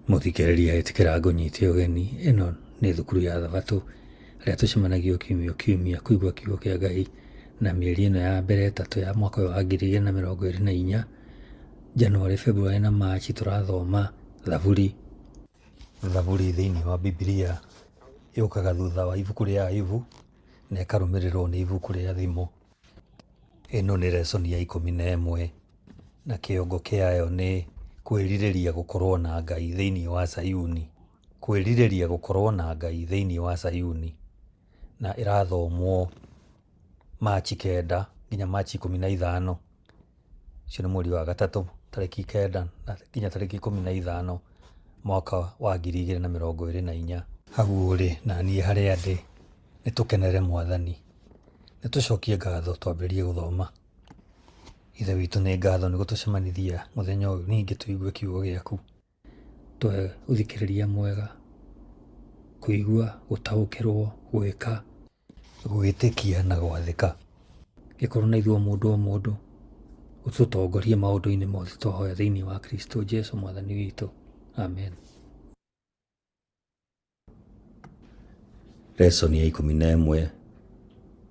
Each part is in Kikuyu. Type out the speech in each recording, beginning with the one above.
Mũthikĩrĩria ĩtĩkĩra ngũnyite ũgeni, ĩno nĩ thukuru ya Thabatũ ĩrĩa tũcemanagia o kiumia o kiumia kũigua kiugo kĩa Ngai, na mĩeri ĩno ya mbere ĩtatũ ya mwaka ũyũ wa 2024, Januarĩ, Februarĩ na Machi tũrathoma Thaburi. Thaburi thĩinĩ wa Bibilia yũkaga thutha wa ibuku rĩa Ayubu na ĩkarũmĩrĩrwo nĩ ibuku rĩa Thimo. Ĩno nĩ lesson ya 11 na kĩongo kĩayo nĩ kwĩrirĩria gũkorwo na Ngai thĩinĩ wa Sayuni. Kwĩrirĩria gũkorwo na Ngai thĩinĩ wa Sayuni. Na ĩrathomwo Machi 9 nginya Machi 15. Ũcio nĩ mweri wa gatatũ tarĩki 9 nginya tarĩki 15 mwaka wa 2024. Hau ũrĩ na niĩ harĩa ndĩ, nĩ tũkenere Mwathani. Nĩ tũcokie ngatho twambĩrĩrie gũthoma. Ithe witũ nĩ ngatho nĩ gũtũcemanithia mũthenya ũyũ ningĩ tũigue kiugo gĩaku. Tũhe ũthikĩrĩria mwega, kũigua, gũtaũkĩrwo, gwĩka, gwĩtĩkia na gwathĩka. Gĩkorwo na ithuĩ o mũndũ o mũndũ, ũtũtongorie maũndũ-inĩ mothe twahoya thĩinĩ wa Kristo Jesu mwathani witũ. Amen. Lesson ya 11,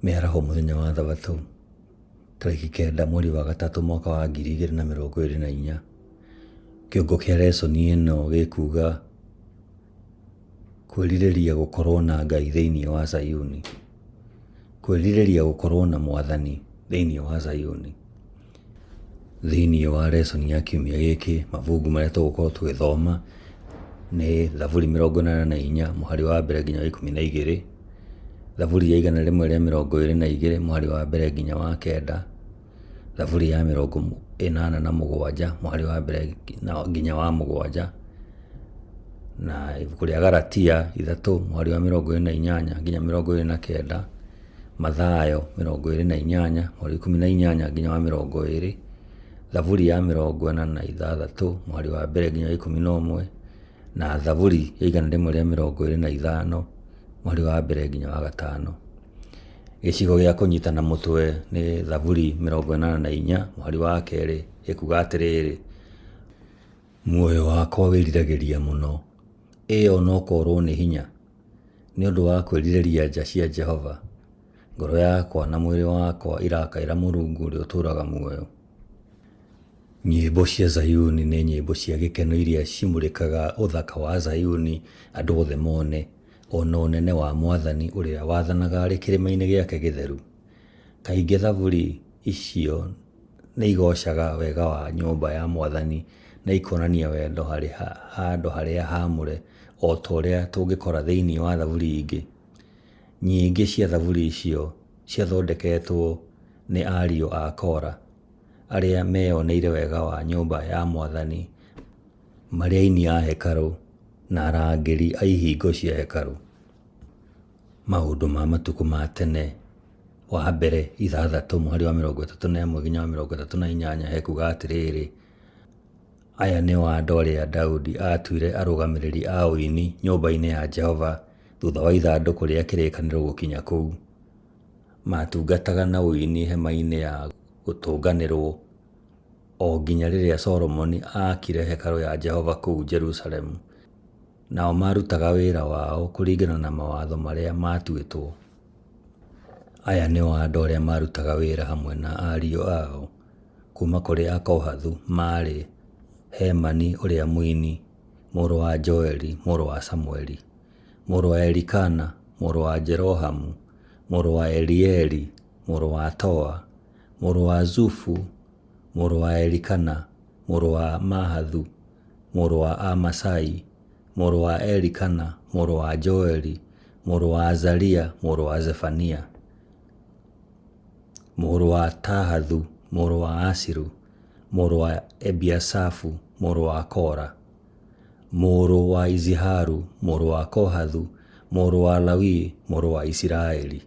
Mĩaraho mũthenya wa Thabatũ, tarĩki 9 mweri wa gatatũ mwaka wa 2024. Kĩongo kĩa lesson ĩno gĩkuga kwĩrirĩria gũkorwo na Ngai thĩinĩ wa Zayuni. Kwĩrirĩria gũkorwo na Mwathani thĩinĩ wa Zayuni. Thĩinĩ wa lesson ya kiumia gĩkĩ, mabungu marĩa tũgũkorwo tũgĩthoma nĩ Thaburi 84 mũhari wa mbere nginya wa 12, Thaburi ya 122 mũhari wa mbere nginya wa 9, Thaburi ya 87 mũhari wa mbere nginya wa 7, na ibuku rĩa Galatia 3 mũhari wa 28 nginya 29, Mathayo 28 mũhari wa 18 nginya wa 20, Thaburi ya 46 mũhari wa mbere nginya wa 11, na Thaburi ya 125 mũhari wa mbere nginya wa 5. Gĩcigo gĩa kũnyitana mũtwe nĩ Thaburi 84 mũhari wa 2 ĩkuga atĩrĩrĩ, muoyo wakwa wĩriragĩria mũno, ĩ ona ũkorwo nĩ hinya, nĩ ũndũ wa kwĩrirĩria nja cia Jehova. Ngoro yakwa na mwĩrĩ wakwa irakaĩra Mũrungu ũrĩa ũtũũraga muoyo. Nyĩmbo cia Zayuni nĩ nyĩmbo cia gĩkeno iria cimũrĩkaga ũthaka wa Zayuni andũ othe mone, o na ũnene wa Mwathani ũrĩa wathanaga arĩ kĩrĩma-inĩ gĩake gĩtheru. Kaingĩ thaburi icio nĩ igoocaga wega wa nyũmba ya Mwathani na ikonania wendo harĩ handũ harĩa haamũre o ta ũrĩa tũngĩkora thĩinĩ wa thaburi ingĩ. Nyingĩ cia thaburi icio ciathondeketwo nĩ ariũ a Kora, arĩa meeyoneire wega wa nyũmba ya Mwathani marĩ aini a hekarũ na arangĩri a ihingo cia hekarũ. Maũndũ ma matukũ ma tene wa mbere 6 mũhari wa 31 nginya wa 38 hekuga atĩrĩrĩ, aya nĩo andũ arĩa Daudi aatuire arũgamĩrĩri a ũini nyũmba-inĩ ya Jehova thutha wa ithandũkũ rĩa kĩrĩkanĩro gũkinya kũu. Maatungataga na ũini hema-inĩ ya gũtũnganĩrwo o nginya rĩrĩa Solomoni aakire hekarũ ya Jehova kũu Jerusalemu. Nao maarutaga wĩra wao kũringana na mawatho marĩa maatuĩtwo. Aya nĩo andũ arĩa maarutaga wĩra hamwe na ariũ ao. Kuuma kũrĩ Akohathu maarĩ Hemani ũrĩa mũini, mũrũ wa Joeli, mũrũ wa Samũeli, mũrũ wa Elikana, mũrũ wa Jerohamu, mũrũ wa Elieli, mũrũ wa Toa, mũrũ wa Zufu, mũrũ wa Elikana, mũrũ wa Mahathu, mũrũ wa Amasai, mũrũ wa Elikana, mũrũ wa Joeli, mũrũ wa Azaria, mũrũ wa Zefania, mũrũ wa Tahathu, mũrũ wa Asiru, mũrũ wa Ebiasafu, mũrũ wa Kora, mũrũ wa Iziharu, mũrũ wa Kohathu, mũrũ wa Lawi, mũrũ wa Isiraeli.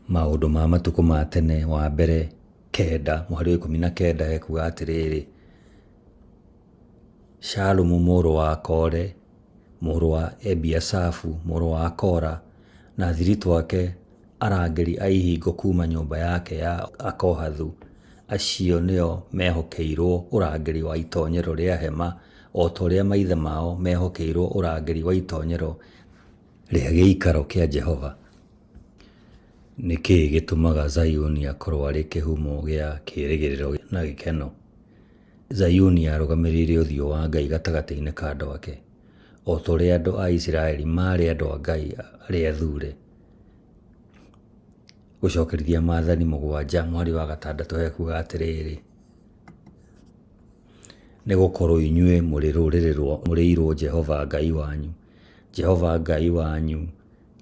Maũndũ ma matukũ ma tene wa mbere 9 mũhari wa 19 hekuga atĩrĩrĩ, Shalumu mũrũ wa Kore, mũrũ wa Ebiasafu, mũrũ wa Kora, na athiritũ ake arangĩri a ihingo kuuma nyũmba yake ya Akohathu, acio nĩo mehokeirwo ũrangĩri wa itoonyero rĩa hema o ta ũrĩa maithe mao mehokeirũo ũrangĩri wa itonyero rĩa gĩikaro kĩa Jehova. Nĩ kĩĩ gĩtũmaga Zayuni akorũo arĩ kĩhumo gĩa kĩĩrĩgĩrĩro na gĩkeno? Zayuni yarũgamĩrĩire ũthiũ wa Ngai gatagatĩ-inĩ ka andũ ake, o ta ũrĩa andũ a Isiraeli maarĩ andũ a Ngai arĩa athuure. Gũcokerithia Maathani 7 mũhari wa 6 hekuga atĩrĩrĩ, nĩ gũkorũo inyuĩ mũrĩ rũrĩrĩ rwamũrĩirwo Jehova Ngai wanyu. Jehova Ngai wanyu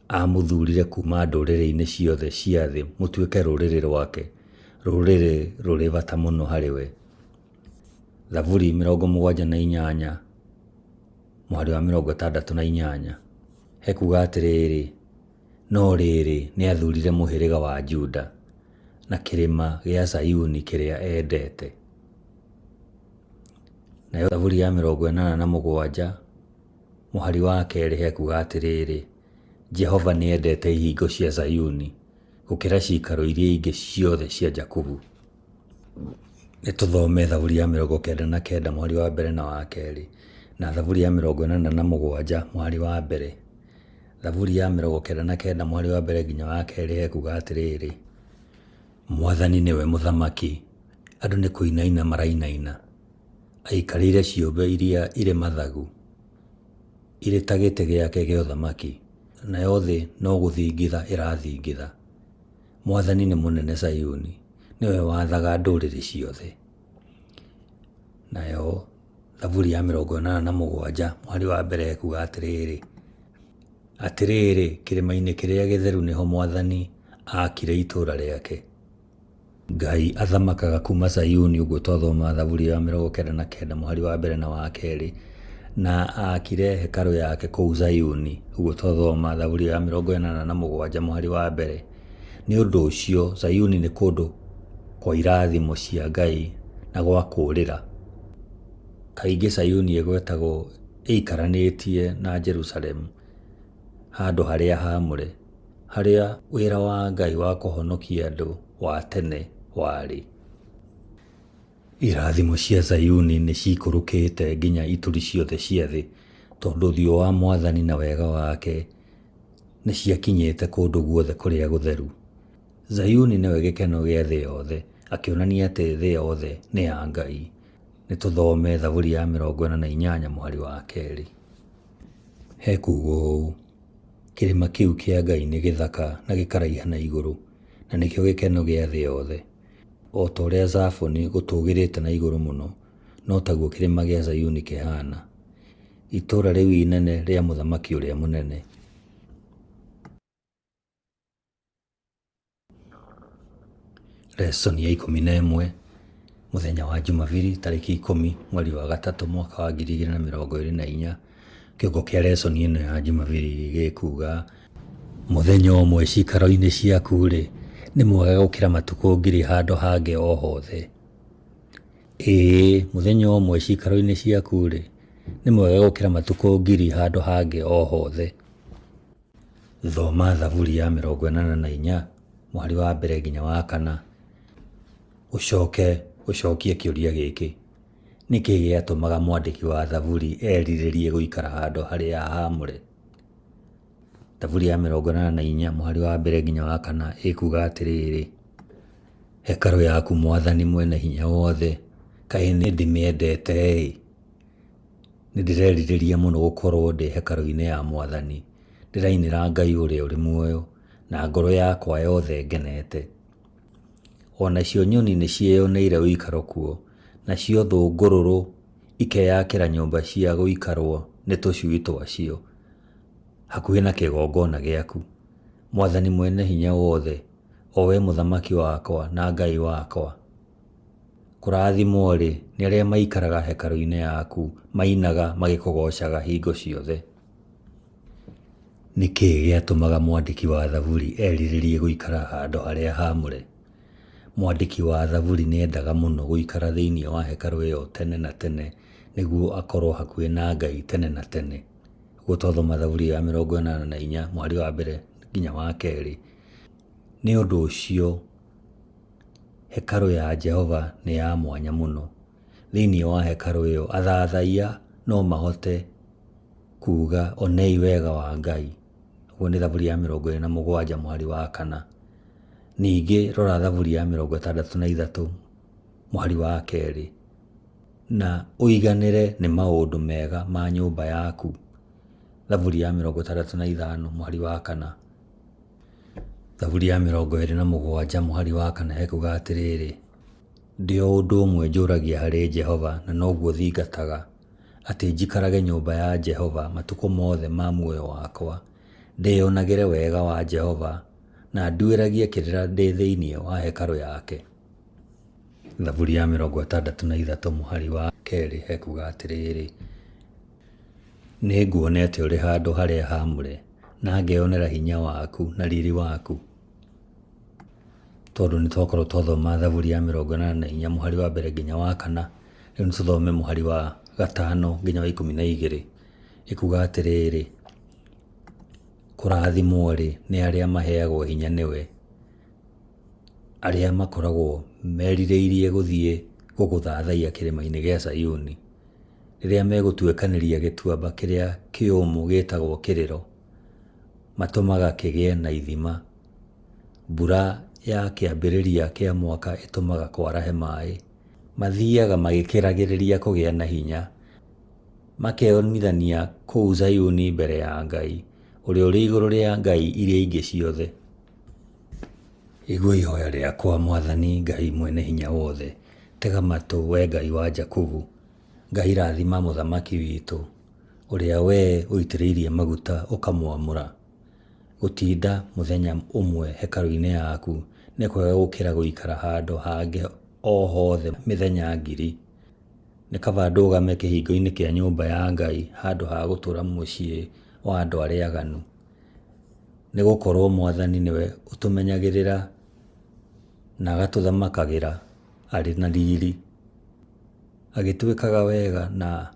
aamũthuurire kuuma ndũrĩrĩ-inĩ ciothe cia thĩ mũtuĩke rũrĩrĩ rwake, rũrĩrĩ rũrĩ bata mũno harĩ we. Thaburi 78 mũhari wa 68 hekuga atĩrĩrĩ, no rĩrĩ, nĩathurire mũhĩrĩga wa Juda, na kĩrĩma gĩa Zayuni kĩrĩa endete. Nayo Thaburi ya 87 mũhari wa 2 hekuga atĩrĩrĩ, Jehova nĩendete ihingo cia Zayuni gũkĩra ciikaro iria ingĩ ciothe cia Jakubu. Nĩtũthome Thaburi ya 99 mũhari wa 1 na wa 2, na Thaburi ya 87 mũhari wa 1. Thaburi ya 99 mũhari wa 1 nginya wa 2 hekuga atĩrĩrĩ, Mwathani nĩwe mũthamaki, andũ nĩ kũinaina marainaina, aikarĩire ciũmbe iria irĩ mathagu, irĩ ta gĩtĩ gĩake gĩa ũthamaki, nayo thĩ no gũthingitha ĩrathingitha. Mwathani nĩ mũnene Zayuni, nĩwe wathaga ndũrĩrĩ ciothe. Nayo Thaburi ya 87 mũhari wa 1 ekuga atĩrĩrĩ, Atĩrĩrĩ, kĩrĩma-inĩ kĩrĩa gĩtheru nĩho Mwathani aakire itũũra rĩake. Ngai athamakaga kuuma Zayuni, ũguo twathoma Thaburi ya 99 mũhari wa 1 na wa 2, na aakire hekarũ yake kũu Zayuni, ũguo twathoma Thaburi ya 87 mũhari wa 1. Nĩ ũndũ ũcio Zayuni nĩ kũndũ kwa irathimo cia Ngai na gwa kũũrĩra. Kaingĩ Zayuni ĩgwetagwo ĩikaranĩtie na Jerusalemu, handũ harĩa haamũre, harĩa wĩra wa Ngai wa kũhonokia andũ wa tene warĩ. Irathimo cia Zayuni nĩ ciikũrũkĩte nginya ituri ciothe cia thĩ, tondũ ũthiũ wa Mwathani na wega wake nĩ ciakinyĩte kũndũ guothe kũrĩa gũtheru. Zayuni nĩwe gĩkeno gĩa thĩ yothe, akĩonania atĩ thĩ yothe nĩ ya Ngai. Nĩ tũthome Thaburi ya 48 mũhari wa 2. Hekuuga ũũ, Kĩrĩma kĩu kĩa Ngai nĩ gĩthaka na gĩkaraiha na igũrũ, na nĩkĩo gĩkeno gĩa thĩ yothe. O ta ũrĩa Zafoni gũtũũgĩrĩte na igũrũ mũno, no taguo kĩrĩma gĩa Zayuni kĩhaana, itũũra rĩu inene rĩa Mũthamaki ũrĩa mũnene. Lesson ya 11 mũthenya wa Jumabiri tarĩki 10 mweri wa 3 mwaka wa 2024. Kĩongo kĩa lesson ĩno ya Jumabiri gĩkuga, mũthenya ũmwe ciikaro-inĩ ciaku-rĩ, nĩ mwega gũkĩra matukũ ngiri handũ hangĩ o hothe. Ĩĩ, mũthenya ũmwe ciikaro-inĩ ciaku-rĩ, nĩ mwega gũkĩra matukũ ngiri handũ hangĩ o hothe. Thoma Thaburi ya 84 mũhari wa 1 nginya wa 4, ũcoke ũcokie kĩũria gĩkĩ, Nĩ kĩĩ gĩatũmaga mwandĩki wa Thaburi erirĩrie gũikara handũ harĩa haamũre? Thaburi ya 84 mũhari wa 1 nginya wa 4 ĩkuuga atĩrĩrĩ, Hekarũ yaku Mwathani Mwene-Hinya-Wothe, kaĩ nĩndĩmĩendete-ĩ! Nĩndĩrerirĩria mũno gũkorwo ndĩ hekarũ-inĩ ya Mwathani, ndĩrainĩra Ngai ũrĩa ũrĩ muoyo, na ngoro yakwa yothe ngenete. O nacio nyoni nĩciĩyoneire ũikaro kuo, nacio thũngũrũrũ ikeyakĩra nyũmba cia gũikarwo nĩ tũcui twacio, hakuhĩ na kĩgongona gĩaku, Mwathani Mwene-Hinya-Wothe, o we Mũthamaki wakwa na Ngai wakwa. Kũrathimwo-rĩ, nĩ arĩa maikaraga hekarũ-inĩ yaku, mainaga magĩkũgoocaga hingo ciothe. Nĩ kĩĩ gĩatũmaga mwandĩki wa Thaburi erirĩrie gũikara handũ harĩa haamũre? Mwandĩki wa Thaburi nĩ endaga mũno gũikara thĩinĩ wa hekarũ ĩyo tene na tene nĩguo akorũo hakuhĩ na Ngai tene na tene. Ũguo twathoma Thaburi ya 84 mũhari wa 1 nginya wa 2. Nĩ ũndũ ũcio, hekarũ ya Jehova nĩ ya mwanya mũno. Thĩinĩ wa hekarũ ĩyo, athathaiya no mahote kuuga onei wega wa Ngai. Ũguo nĩ Thaburi ya 27 mũhari wa 4. Ningĩ rora Thaburi ya 63 mũhari wa 2. Na ũiganĩre nĩ maũndũ mega ma nyũmba yaku. Thaburi ya 65 mũhari wa 4. Thaburi ya 27 mũhari wa 4 ekuga atĩrĩrĩ, ndĩ o ũndũ ũmwe njũragia harĩ Jehova na noguo thingataga, atĩ njikarage nyũmba ya Jehova matukũ mothe ma muoyo wakwa, ndĩyonagĩre wega wa Jehova na nduĩragie kĩrĩra ndĩ thĩinĩ wa hekarũ yake. Thaburi ya 63 mũhari wa 2 ekuga atĩrĩrĩ, nĩnguonete ũrĩ handũ harĩa haamũre, na ngeyonera hinya waku na riri waku. Tondũ nĩ twakorwo twathoma Thaburi ya 84 mũhari wa 1 nginya wa 4, rĩu nĩ tũthome mũhari wa 5 nginya wa 12. Ĩkuga atĩrĩrĩ, kũrathimwo-rĩ nĩ arĩa maheagwo hinya nĩwe, arĩa makoragwo merirĩirie gũthiĩ gũgũthathaiya kĩrĩma-inĩ gĩa Sayuni, rĩrĩa megũtuĩkanĩria gĩtuamba kĩrĩa kĩũmũ gĩtagwo kĩrĩro, matũmaga kĩgĩe na ithima. Mbura ya kĩambĩrĩria kĩa mwaka ĩtũmaga kwarahe maĩ. Mathiaga magĩkĩragĩrĩria kũgĩa na hinya, makeyonithania kũu Zayuni mbere ya Ngai, ũrĩa ũrĩ igũrũ rĩa ngai iria ingĩ ciothe. Igua ihoya rĩakwa, Mwathani Ngai Mwene-Hinya-Wothe, tega matũ, Wee Ngai wa Jakubu. Ngai rathima mũthamaki witũ, ũrĩa wee ũitĩrĩirie maguta ũkamwamũra. Gũtinda mũthenya ũmwe hekarũ-inĩ yaku nĩ kwega gũkĩra gũikara handũ hangĩ o hothe mĩthenya 1,000. Nĩ kaba ndũgame kĩhingo-inĩ kĩa nyũmba ya Ngai handũ ha gũtũũra mũciĩ wa andũ arĩa aganu. Nĩ gũkorwo Mwathani nĩwe ũtũmenyagĩrĩra na agatũthamakagĩra arĩ na riri, agĩtwĩkaga wega na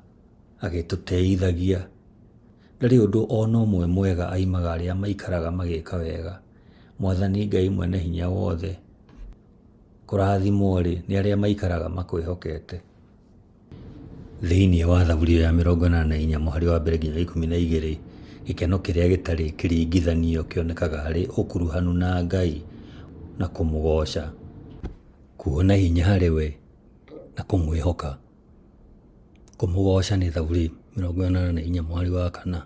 agĩtũteithagia. Ndarĩ ũndũ o na ũmwe mwega aimaga arĩa maikaraga magĩka wega. Mwathani Ngai Mwene-Hinya-Wothe, kũrathimwo-rĩ, nĩ arĩa maikaraga makwĩhokete. Thĩinĩ wa Thaburi ya 84 mũhari wa 1 nginya 12, gĩkeno kĩrĩa gĩtarĩ kĩringithanio kĩonekaga harĩ ũkuruhanu na Ngai na kũmũgooca, kuona hinya harĩ we na kũmwĩhoka. Kũmũgooca nĩ Thaburi 84 mũhari wa 4.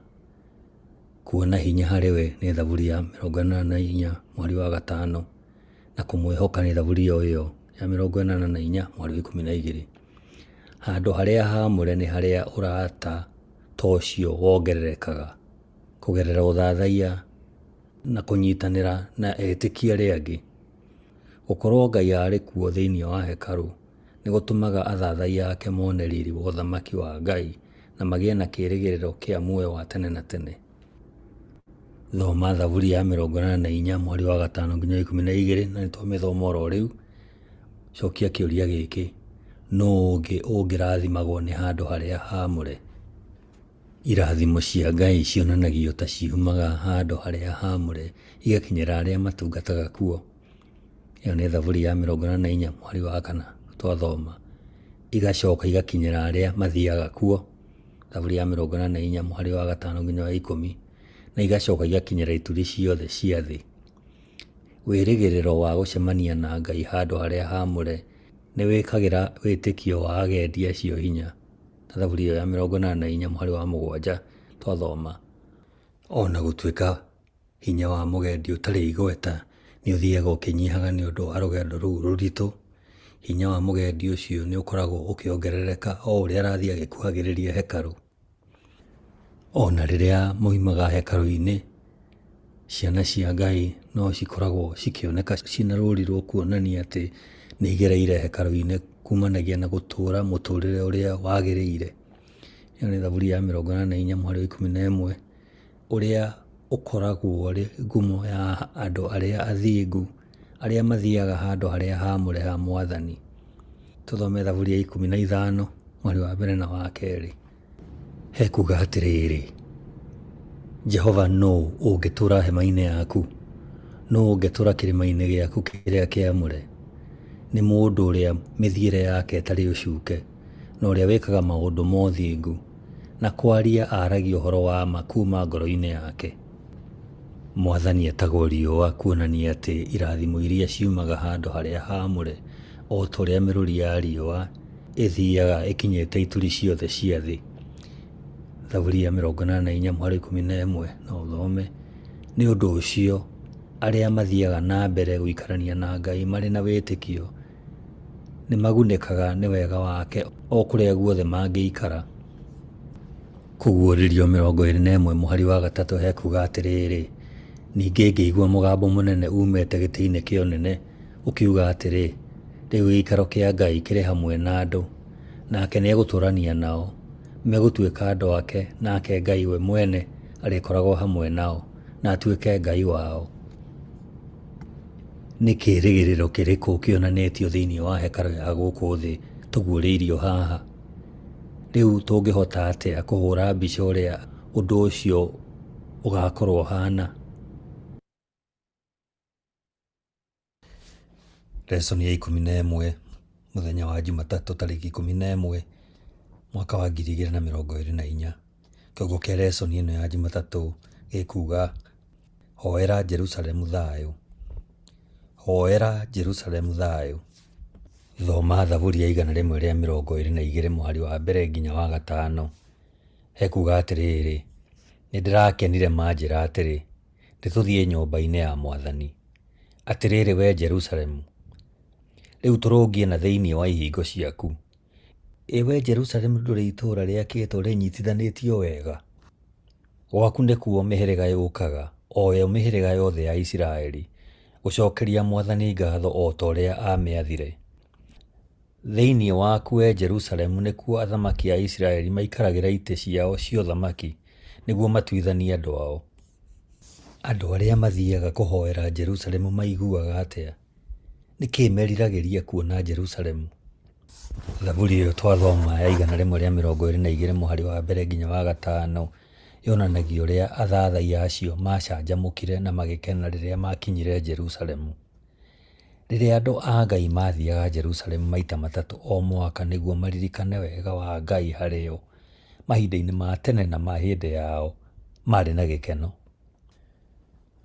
Kuona hinya harĩ we nĩ Thaburi ya 84 mũhari wa 5. Na kũmwĩhoka nĩ Thaburi o ĩyo ya 84 mũhari wa 12. Handũ harĩa haamũre nĩ harĩa ũrata ta ũcio wongererekaga kũgerera ũthathaiya na kũnyitanĩra na etĩkia arĩa angĩ. Gũkorũo Ngai arĩ kuo thĩinĩ wa hekarũ nĩ gũtũmaga athathaiya ake mone riri wa ũthamaki wa Ngai na magĩe na kĩĩrĩgĩrĩro kĩa muoyo wa tene na tene. Thoma Thaburi ya 84 mũhari wa 5 nginya 12 na nĩ twamĩthoma oro rĩu. Cokia kĩũria gĩkĩ, nũũ ũngĩ ũngĩrathimagwo nĩ handũ harĩa haamũre? Irathimo cia Ngai cionanagio ta ciumaga handũ harĩa haamũre igakinyĩra arĩa matungataga kuo. Ĩyo nĩ Thaburi ya 84 mũhari wa 4 twathoma. Igacoka igakinyĩra arĩa mathiaga kuo. Thaburi ya 44 mũhari wa 5 nginya wa 10. Na igacoka igakinyĩra ituri ciothe cia thĩ. Wĩrĩgĩrĩro wa gũcemania na Ngai handũ harĩa haamũre nĩ wĩkagĩra wĩtĩkio wa agendi acio hinya. Na Thaburi ĩyo ya 84 mũhari wa 7 twathoma. O na gũtuĩka hinya wa mũgendi ũtarĩ igweta nĩ ũthiaga ũkĩnyihaga nĩ ũndũ wa rũgendo rũu rũritũ, hinya wa mũgendi ũcio nĩ ũkoragwo ũkĩongerereka o ũrĩa arathiĩ agĩkuhagĩrĩria hekarũ. O na rĩrĩa moimaga hekarũ-inĩ, ciana cia Ngai no cikoragwo cikĩoneka ciĩna rũri rwa kuonania atĩ nĩ igereire hekarũ-inĩ kumanagia na gũtũũra mũtũrĩre ũrĩa wagĩrĩire. Ĩyo nĩ Thaburi ya 84 mũhari wa 11, ũrĩa ũkoragwo ũrĩ ngumo ya andũ arĩa athingu, arĩa mathiaga handũ harĩa haamũre ha Mwathani. Tũthome Thaburi ya 15 mũhari wa 1 na wa 2. Hekuga atĩrĩrĩ, Jehova nũũ ũngĩtũũra hema-inĩ yaku? Nũũ ũngĩtũũra kĩrĩma-inĩ gĩaku kĩrĩa kĩamũre? Nĩ mũndũ ũrĩa mĩthiĩre yake ĩtarĩ ũcuke, na ũrĩa wĩkaga maũndũ ma ũthingu. na kwaria aaragia ũhoro wa ma kuuma ngoro-inĩ yake. Mwathani etagwo riũa kuonania atĩ irathimo iria ciumaga handũ harĩa haamũre o ta ũrĩa mĩrũri ya riũa ĩthiaga ĩkinyĩte ituri ciothe cia thĩ. Thaburi ya 84 mũhari 11 no ũthome. Nĩ ũndũ ũcio, arĩa mathiaga na mbere gũikarania na Ngai marĩ na wĩtĩkio nĩ magunĩkaga nĩ wega wake o kũrĩa guothe mangĩikara. Kũguũrĩrio 21 mũhari wa 3 hekuuga atĩrĩrĩ, Ningĩ ngĩigua mũgambo mũnene uumĩte gĩtĩ-inĩ kĩa ũnene ũkiuga atĩrĩ, Rĩu gĩikaro kĩa Ngai kĩrĩ hamwe na andũ, nake nĩegũtũũrania nao. Megũtuĩka andũ ake, nake Ngai we mwene arĩkoragwo hamwe nao, na atuĩke Ngai wao. Nĩ kĩĩrĩgĩrĩro kĩrĩkũ kĩonanĩtio thĩinĩ wa hekarũ ya gũkũ thĩ tũguũrĩirio haha? Rĩu tũngĩhota atĩa kũhũũra mbica ũrĩa ũndũ ũcio ũgaakorũo ũhaana? Lesson ya 11 mũthenya wa Jumatatũ tarĩki 11 mwaka wa 2024. Kĩongo kĩa lesson ĩno ya Jumatatũ gĩkuga hoera Jerusalemu thayũ. Hoera Jerusalemu thayũ. Thoma Thaburi ya 122 mũhari wa mbere nginya wa gatano. Hekuga atĩrĩrĩ, nĩndĩrakenire manjĩra atĩrĩ, nĩtũthiĩ nyũmba-inĩ ya Mwathani. Atĩrĩrĩ wee Jerusalemu, rĩu tũrũngiĩ na thĩinĩ wa ihingo ciaku. Ĩ wee Jerusalemu ndũrĩ itũũra rĩakĩtwo rĩnyitithanĩtio wega? Gwaku nĩkuo mĩhĩrĩga yũkaga, o yo mĩhĩrĩga yothe ya Isiraeli, gũcokeria Mwathani ngatho o ta ũrĩa aamĩathire. Thĩinĩ waku wee Jerusalemu nĩkuo athamaki a Isiraeli maikaragĩra itĩ ciao cia ũthamaki nĩguo matuithanie andũ ao. Andũ arĩa mathiaga kũhoera Jerusalemu maiguaga atĩa? Nĩ kĩĩ meriragĩria kuona Jerusalemu? Thaburi ĩyo twathoma ya 122 mũhari wa mbere nginya wa gatano yonanagia ũrĩa athathaiya acio macanjamũkire na magĩkena rĩrĩa maakinyire Jerusalemu. Rĩrĩa andũ a Ngai maathiaga Jerusalemu maita matatũ o mwaka nĩguo maririkane wega wa Ngai harĩ o, mahinda-inĩ ma tene na ma hĩndĩ yao, maarĩ na gĩkeno.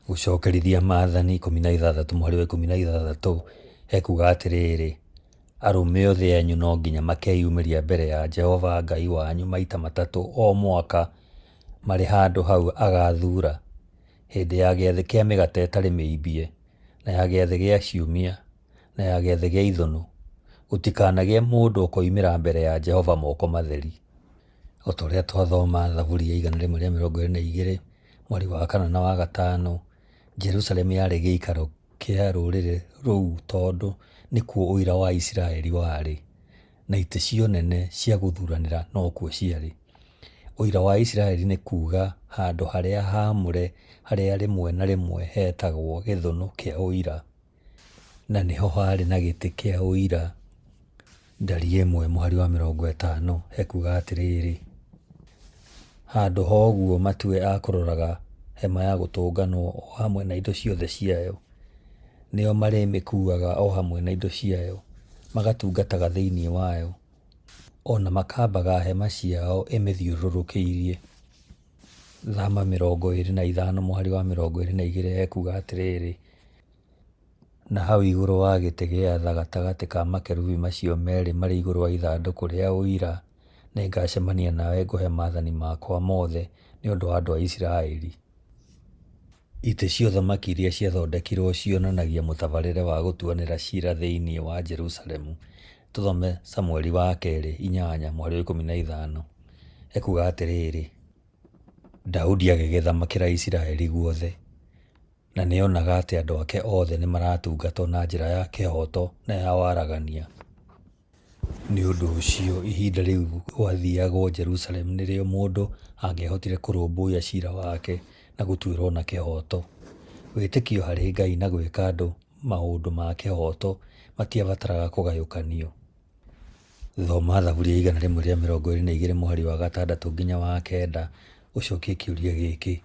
Gũcokerithia Maathani 16 mũhari wa 16 hekuga atĩrĩrĩ, arũme othe anyu no nginya makeyumĩria mbere ya Jehova Ngai wanyu maita matatũ o mwaka marĩ handũ hau agaathuura, hĩndĩ ya gĩathĩ kĩa mĩgate ĩtarĩ mĩimbie, na ya gĩathĩ gĩa ciumia, na ya gĩathĩ gĩa ithũnũ. Gũtikanagĩe mũndũ ũkoimĩra mbere ya Jehova moko matheri. O ta ũrĩa twathoma Thaburi ya 122 mweri wa kana na wa gatano, Jerusalemu yarĩ gĩikaro kĩa rũrĩrĩ rũu tondũ nĩkuo ũira wa Isiraeli warĩ, na itĩ cia ũnene cia gũthuranĩra nokuo ciarĩ. Ũira wa Isiraeli nĩ kuuga handũ harĩa haamũre harĩa rĩmwe na rĩmwe hetagwo gĩthũnũ kĩa ũira. Na nĩho haarĩ na gĩtĩ kĩa ũira. Ndari 1 mũhari wa 50 hekuga atĩrĩrĩ, handũ ha ũguo matue a kũroraga hema ya gũtũnganwo o hamwe na indo ciothe ciayo, nĩo marĩmĩkuuaga o hamwe na indo ciayo, magatungataga thĩinĩ wayo, o na makambaga hema ciao ĩmĩthiũrũrũkĩirie. Thama 25 mũhari wa 22 ekuuga atĩrĩrĩ, na hau igũrũ wa gĩtĩ gĩa tha gatagatĩ ka makerubi macio merĩ marĩ igũrũ wa ithandũkũ rĩa ũira, nĩngacemania nawe ngũhe maathani makwa mothe nĩ ũndũ wa andũ a Isiraeli. Itĩ cia ũthamaki iria ciathondekirũo cionanagia mũtabarĩre wa gũtuanĩra ciira thĩinĩ wa Jerusalemu. Tũthome Samueli wa kerĩ 8 mũhari wa 15. Ekuuga atĩrĩrĩ, Daudi agĩgĩthamakĩra Isiraeli guothe, na nĩonaga atĩ andũ ake othe nĩmaratungatwo na njĩra ya kĩhooto na ya waragania. Nĩ ũndũ ũcio, ihinda rĩu gwathiagwo Jerusalemu nĩrĩo mũndũ angĩahotire kũrũmbũiya ciira wake na gũtuĩrũo na kĩhooto. Wĩtĩkio harĩ Ngai na gwĩka andũ maũndũ ma kĩhooto matiabataraga kũgayũkanio. Thoma Thaburi ya 122 mũhari wa gatandatũ nginya wa kenda ũcokie kĩũria gĩkĩ,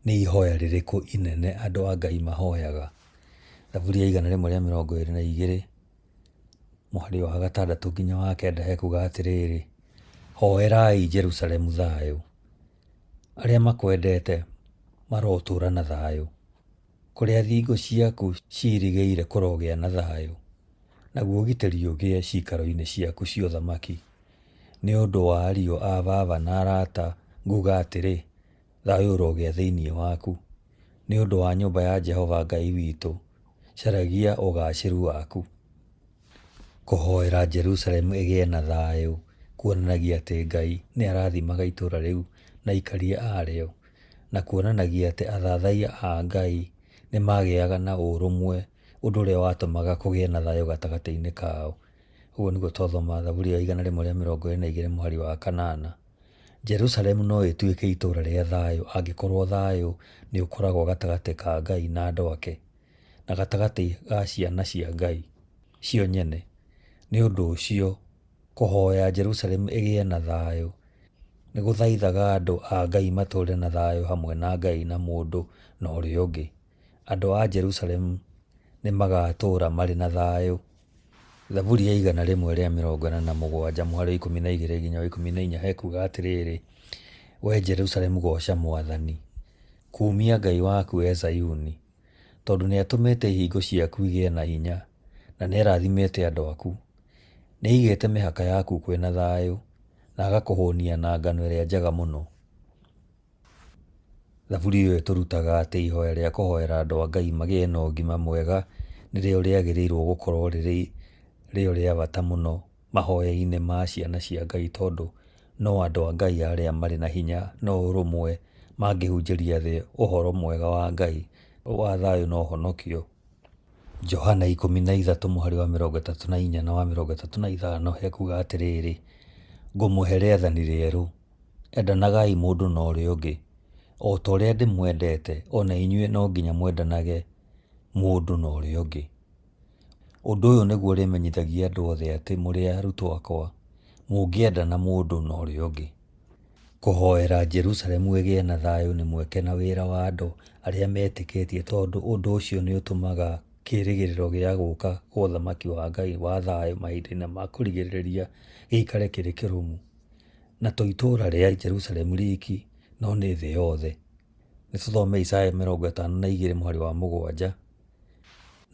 Nĩ ihoya rĩrĩkũ inene andũ a Ngai mahoyaga? Thaburi ya 122 mũhari wa gatandatũ nginya wa kenda hekuga atĩrĩrĩ, Hoerai Jerusalemu thayũ. Arĩa makwendete marotũũra na thayũ. Kũrĩa thingo ciaku ciirigĩire kũrogĩa na thayũ, naguo ũgitĩri ũgĩe ciikaro-inĩ ciaku cia ũthamaki. Nĩ ũndũ wa ariũ a baba na arata nguuga atĩrĩ, Thayũ ũrogĩa thĩinĩ waku. Nĩ ũndũ wa nyũmba ya Jehova Ngai witũ, caragia ũgaacĩru waku. Kũhoera Jerusalemu ĩgĩe na thayũ kuonanagia atĩ Ngai nĩ arathimaga itũũra rĩu na aikaria a rĩo, na kuonanagia atĩ athathaiya a Ngai nĩ magĩaga na ũrũmwe, ũndũ ũrĩa watũmaga kũgĩe na thayũ gatagatĩ-inĩ kao. Ũguo nĩguo twathoma Thaburi ya 122 mũhari wa kanana. Jerusalemu no ĩtuĩke itũũra rĩa thayũ angĩkorũo thayũ nĩ ũkoragwo gatagatĩ ka Ngai na andũ ake, na gatagatĩ ga ciana cia Ngai cio nyene. Nĩ ũndũ ũcio, kũhoya Jerusalemu ĩgĩe na thayũ nĩ gũthaithaga andũ a Ngai matũũre na thayũ hamwe na Ngai na mũndũ na ũrĩa ũngĩ. Andũ a Jerusalemu nĩ magaatũũra marĩ na thayũ. Thaburi ya 147 mũhari wa 12 nginya wa 14 hekuga atĩrĩrĩ, Wee Jerusalemu gooca Mwathani, kumia Ngai waku e Zayuni, tondũ nĩatũmĩte ihingo ciaku igĩe na hinya, na nĩarathimĩte andũ aku. Nĩaigĩte mĩhaka yaku kwĩ na thayũ, na agakũhũnia na ngano ĩrĩa njega mũno. Thaburi ĩyo ĩtũrutaga atĩ ihoya rĩa kũhoera andũ a Ngai magĩe na ũgima mwega nĩrĩo rĩagĩrĩirũo gũkorũo rĩrĩ rĩo rĩa bata mũno mahoya-inĩ ma ciana cia Ngai tondũ no andũ a Ngai arĩa marĩ na hinya na ũrũmwe mangĩhunjĩria thĩ ũhoro mwega wa Ngai wa thayũ na ũhonokio. Johana 13 mũhari wa 34 na wa 35 hekuga atĩrĩrĩ, Ngũmũhe rĩathani rĩerũ, Endanagai mũndũ na ũrĩa ũngĩ. O ta ũrĩa ndĩmwendete, o na inyuĩ no nginya mwendanage mũndũ na ũrĩa ũngĩ. Ũndũ ũyũ nĩguo ũrĩmenyithagia andũ othe atĩ mũrĩ arutwo akwa, mũngĩendana mũndũ na ũrĩa ũngĩ. Kũhoera Jerusalemu ĩgĩe na thayũ nĩ mweke na wĩra wa andũ arĩa metĩkĩtie tondũ ũndũ ũcio nĩ ũtũmaga kĩĩrĩgĩrĩro gĩa gũka kwa Ũthamaki wa Ngai wa thayũ mahinda-inĩ ma kũrigĩrĩria gĩikare kĩrĩ kĩrũmu. Na to itũũra rĩa Jerusalemu riki, no nĩ thĩ yothe. Nĩ tũthome Isaya 52 mũhari wa 7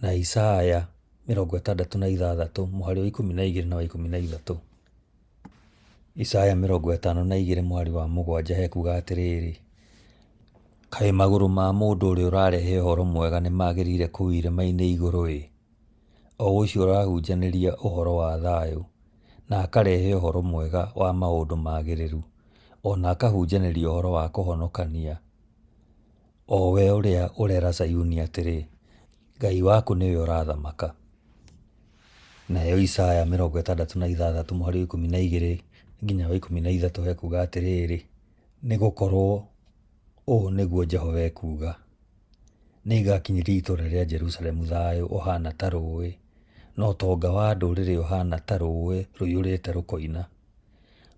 na Isaya 66 mũhari wa 12 na wa 13. Isaya 52 mũhari wa 7 hekuga atĩrĩrĩ, Kaĩ magũrũ ma mũndũ ũrĩa ũrarehe ũhoro mwega nĩ magĩrĩire kũu irĩma-inĩ igũrũ-ĩ, o ũcio ũrahunjanĩria ũhoro wa thayũ, na akarehe ũhoro mwega wa maũndũ magĩrĩru, o na akahunjanĩria ũhoro wa kũhonokania, o we ũrĩa ũrera Zayuni atĩrĩ, Ngai waku nĩwe ũrathamaka. Nayo Isaya 66 mũhari wa 12 nginya wa 13 hekuga atĩrĩrĩ, Nĩ gũkorũo ũũ nĩguo Jehova ekuuga, Nĩngakinyĩria itũũra rĩa Jerusalemu thayũ ũhaana ta rũũĩ, na ũtonga wa ndũrĩrĩ ũhaana ta rũũĩ rũiyũrĩte rũkoina.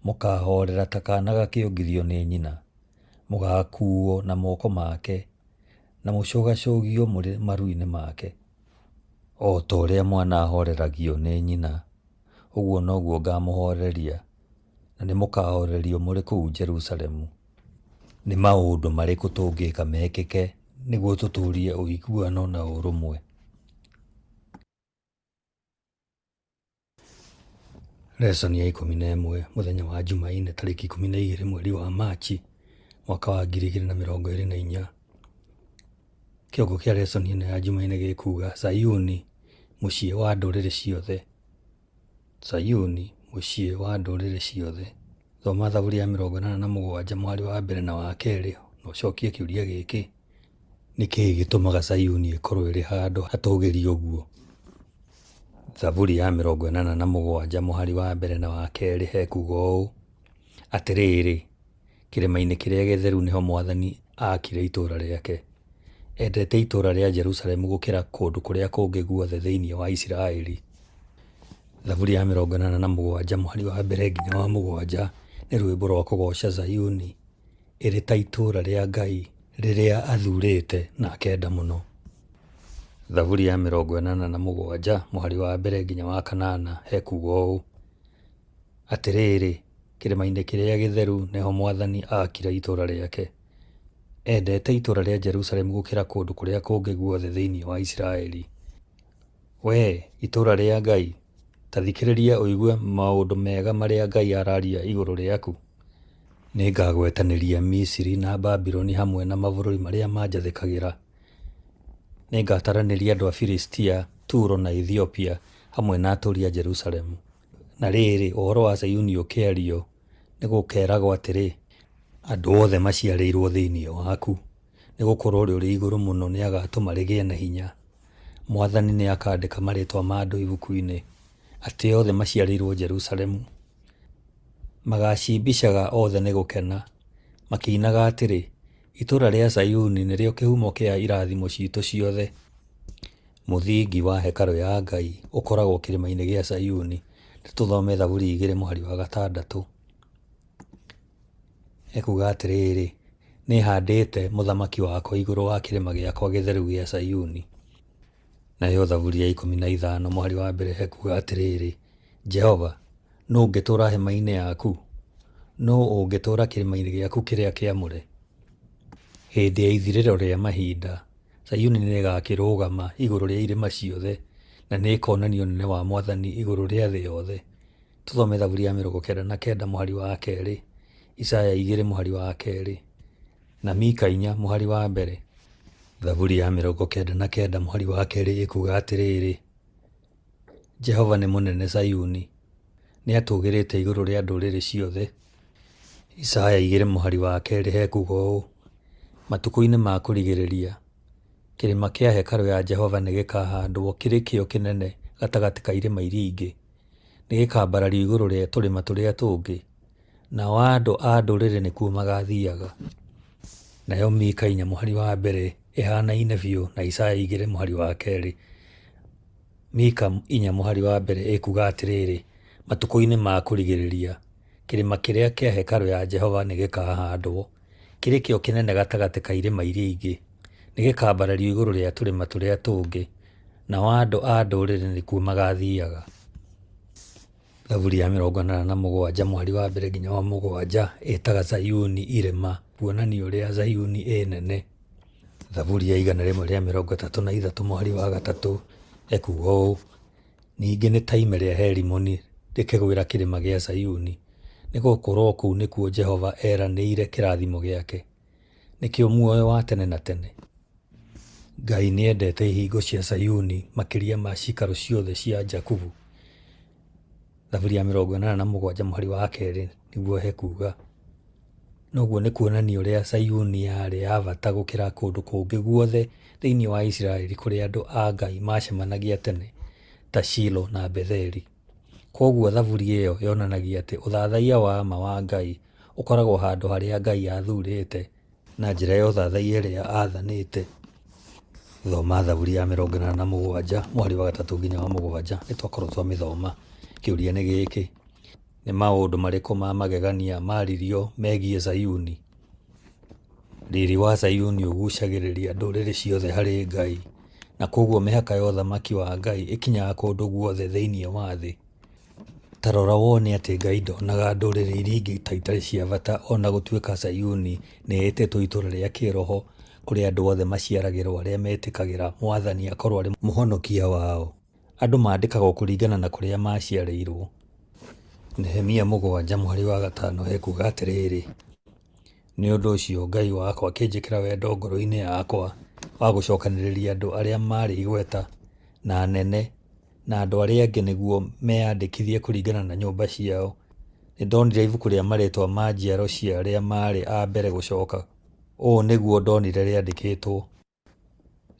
Mũkaahoorera ta kaana gakĩongithio nĩ nyina, mũgaakuuo na moko make, na mũcũgacũgio mũrĩ maru-inĩ make. O ta ũrĩa mwana ahooreragio nĩ nyina, ũguo noguo ngaamũhooreria, na nĩmũkahoorerio mũrĩ kũu Jerusalemu. Nĩ maũndũ marĩkũ tũngĩka mekĩke nĩguo tũtũũrie ũiguano na ũrũmwe? Lesson ya 11 mũthenya wa Jumaine tarĩki 12 mweri wa Machi mwaka wa 2024. Kĩongo kĩa lesson ĩno ya Jumaine gĩkuga Zayuni mũciĩ wa ndũrĩrĩ ciothe. Zayuni mũciĩ wa ndũrĩrĩ ciothe. Thoma Thaburi ya 87 mũhari wa mbere na wa kerĩ na ũcokie kĩũria gĩkĩ, Nĩ kĩĩ gĩtũmaga Zayuni ĩkorũo ĩrĩ handũ hatũũgĩru ũguo? Thaburi ya 87 mũhari wa mbere na wa kerĩ hekuuga ũũ, Atĩrĩrĩ, kĩrĩma-inĩ kĩrĩa gĩtheru nĩho Mwathani aakire itũũra rĩake. Endete itũũra rĩa Jerusalemu gũkĩra kũndũ kũrĩa kũngĩ guothe thĩinĩ wa Isiraeli. Thaburi ya 87 mũhari wa mbere nginya wa 7 nĩ rwĩmbo rwa kũgooca Zayuni ĩrĩ ta itũũra rĩa Ngai rĩrĩa athuurĩte na akenda mũno. Thaburi ya 87 mũhari wa mbere nginya wa kanana hekuuga ũũ, Atĩrĩrĩ, Kĩrĩma-inĩ kĩrĩa gĩtheru nĩho Mwathani aakire itũũra rĩake. Endete itũũra rĩa Jerusalemu gũkĩra kũndũ kũrĩa kũngĩ guothe thĩinĩ wa Isiraeli. Wee, itũũra rĩa Ngai, ta thikĩrĩria ũigue maũndũ mega marĩa Ngai araria igũrũ rĩaku. Nĩngagwetanĩria Misiri na Babuloni hamwe na mabũrũri marĩa manjathĩkagĩra. Nĩngataranĩria andũ a Filistia, Turo na Ethiopia hamwe na atũũri a Jerusalemu. Na rĩrĩ, ũhoro wa Zayuni ũkĩario, nĩgũkeeragwo atĩrĩ, Andũ othe maciarĩirwo thĩinĩ waku, nĩgũkorwo Ũrĩa-ũrĩ-Igũrũ-Mũno nĩagatũma rĩgĩe na hinya. Mwathani nĩakandĩka marĩĩtwa ma andũ ibuku-inĩ, atĩ othe maciarĩirwo Jerusalemu. Magaacimbicaga othe nĩ gũkena, makĩinaga atĩrĩ, Itũũra rĩa Zayuni nĩrĩo kĩhumo kĩa irathimo ciitũ ciothe. Mũthingi wa hekarũ ya Ngai ũkoragwo kĩrĩma-inĩ gĩa Zayuni. Nĩ tũthome Thaburi igĩrĩ mũhari wa gatandatũ. Ekuga atĩrĩrĩ, nĩhandĩte mũthamaki wakwa igũrũ wa kĩrĩma gĩakwa gĩtheru gĩa Zayuni. Nayo Thaburi ya 15 mũhari wa mbere hekuga atĩrĩrĩ, Jehova, nũ ũngĩtũũra hema-inĩ yaku? Nũ ũngĩtũũra kĩrĩma-inĩ gĩaku kĩrĩa kĩamũre? Hĩndĩ ya ithirĩro rĩa mahinda, Zayuni nĩĩgakĩrũgama igũrũ rĩa irĩma ciothe, na nĩĩkonania ũnene wa Mwathani igũrũ rĩa thĩ yothe. Tũthome Thaburi ya 99 mũhari wa kerĩ, Isaya 2 mũhari wa kerĩ, na Mika 4 mũhari wa mbere. Thaburi ya 99 mũhari wa kerĩ ĩkuuga atĩrĩrĩ, Jehova nĩ mũnene Zayuni, nĩatũũgĩrĩte igũrũ rĩa ndũrĩrĩ ciothe. Isaya 2 mũhari wa kerĩ hekuuga ũũ, Matukũ-inĩ ma kũrigĩrĩria, kĩrĩma kĩa hekarũ ya Jehova nĩgĩkahaandwo kĩrĩ kĩo kĩnene gatagatĩ ka irĩma iria ingĩ, nĩgĩkambarario igũrũ rĩa tũrĩma tũrĩa tũngĩ, nao andũ a ndũrĩrĩ nĩkuo magaathiiaga. Nayo Mika 4 mũhari wa mbere ĩhaanaine biũ na Isaya 2 mũhari wa kerĩ. Mika 4 mũhari wa mbere ĩkuuga atĩrĩrĩ, Matukũ-inĩ ma kũrigĩrĩria, kĩrĩma kĩrĩa kĩa hekarũ ya Jehova nĩgĩkahaandwo kĩrĩ kĩo kĩnene gatagatĩ ka irĩma iria ingĩ, nĩgĩkambarario igũrũ rĩa tũrĩma tũrĩa tũngĩ, nao andũ a ndũrĩrĩ nĩkuo magaathiiaga. Thaburi ya 87 mũhari wa mbere nginya wa mũgwanja ĩtaga Zayuni irĩma kuonania ũrĩa Zayuni ĩ nene. Thaburi ya 133 mũhari wa gatatũ ĩkuuga ũũ, Ningĩ nĩ ta ime rĩa Herimoni rĩkĩgwĩra kĩrĩma gĩa Zayuni, nĩ gũkorũo kũu nĩkuo Jehova eranĩire kĩrathimo gĩake, nĩkĩo muoyo wa tene na tene. Ngai nĩendete ihingo cia Zayuni makĩria ma ciikaro ciothe cia Jakubu. Thaburi ya 87 mũhari wa kerĩ nĩguo hekuga. Noguo nĩ kuonania ũrĩa Zayuni yarĩ ya bata gũkĩra kũndũ kũngĩ guothe thĩinĩ wa Isiraeli kũrĩa andũ a Ngai maacemanagia tene ta Shilo na Betheli. Kwoguo thaburi ĩyo yonanagia atĩ ũthathaiya wa ma wa Ngai ũkoragwo handũ harĩa Ngai athuurĩte na njĩra ya ũthathaiya ĩrĩa aathanĩte. Thoma Thaburi ya 87 mũhari wa gatatũ nginya wa mũgwanja nĩ twakorwo twamĩthoma. Kĩũria nĩ gĩkĩ, nĩ maũndũ marĩkũ ma magegania maaririo megiĩ Zayuni? Riri wa Zayuni ũgucagĩrĩria ndũrĩrĩ ciothe harĩ Ngai, na kwoguo mĩhaka ya ũthamaki wa Ngai ĩkinyaga kũndũ guothe thĩinĩ wa thĩ. Ta rora wone atĩ Ngai ndonaga ndũrĩrĩ iria ingĩ ta itarĩ cia bata o na gũtuĩka Zayuni nĩ ĩtĩtwo itũũra rĩa kĩĩroho kũrĩa andũ othe maciaragĩrũo arĩa metĩkagĩra Mwathani akorũo arĩ Mũhonokia wao. Andũ maandĩkagwo kũringana na kũrĩa maaciarĩirwo. Nehemia 7 mũhari wa gatano ekuuga atĩrĩrĩ, Nĩ ũndũ ũcio Ngai wakwa akĩnjĩkĩra wendo ngoro-inĩ yakwa wa gũcokanĩrĩria andũ arĩa maarĩ igweta, na anene, na andũ arĩa angĩ nĩguo meyandĩkithie kũringana na nyũmba ciao. Nĩ ndonire ibuku rĩa marĩĩtwa ma njiaro cia arĩa maarĩ a mbere gũcoka. Ũũ nĩguo ndonire rĩandĩkĩtwo.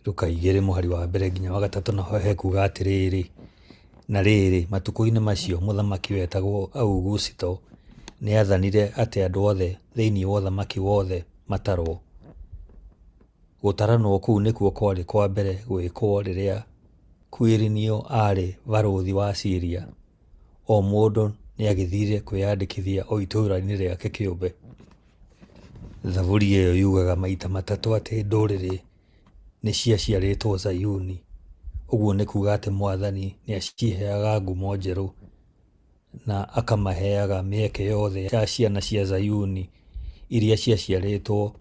Luka 2 mũhari wa mbere nginya wa gatatũ naho hekuga atĩrĩrĩ, Na rĩrĩ, matukũ-inĩ macio mũthamaki wetagwo Augusito nĩaathanire atĩ andũ othe thĩinĩ wa ũthamaki wothe matarwo. Gũtaranwo kũu nĩkuo kwarĩ kwa mbere gwĩkwo rĩrĩa Kuirinio aarĩ barũthi wa Siria. O mũndũ nĩagĩthiire kwĩyandĩkithia o itũũra-inĩ rĩake kĩũmbe. Thaburi ĩyo yugaga maita matatũ atĩ ndũrĩrĩ nĩ ciaciarĩtwo Zayuni. Ũguo nĩ kuuga atĩ Mwathani nĩ aciheaga ngumo njerũ. na akamaheaga mĩeke yothe ya ciana cia Zayuni iria ciaciarĩtwo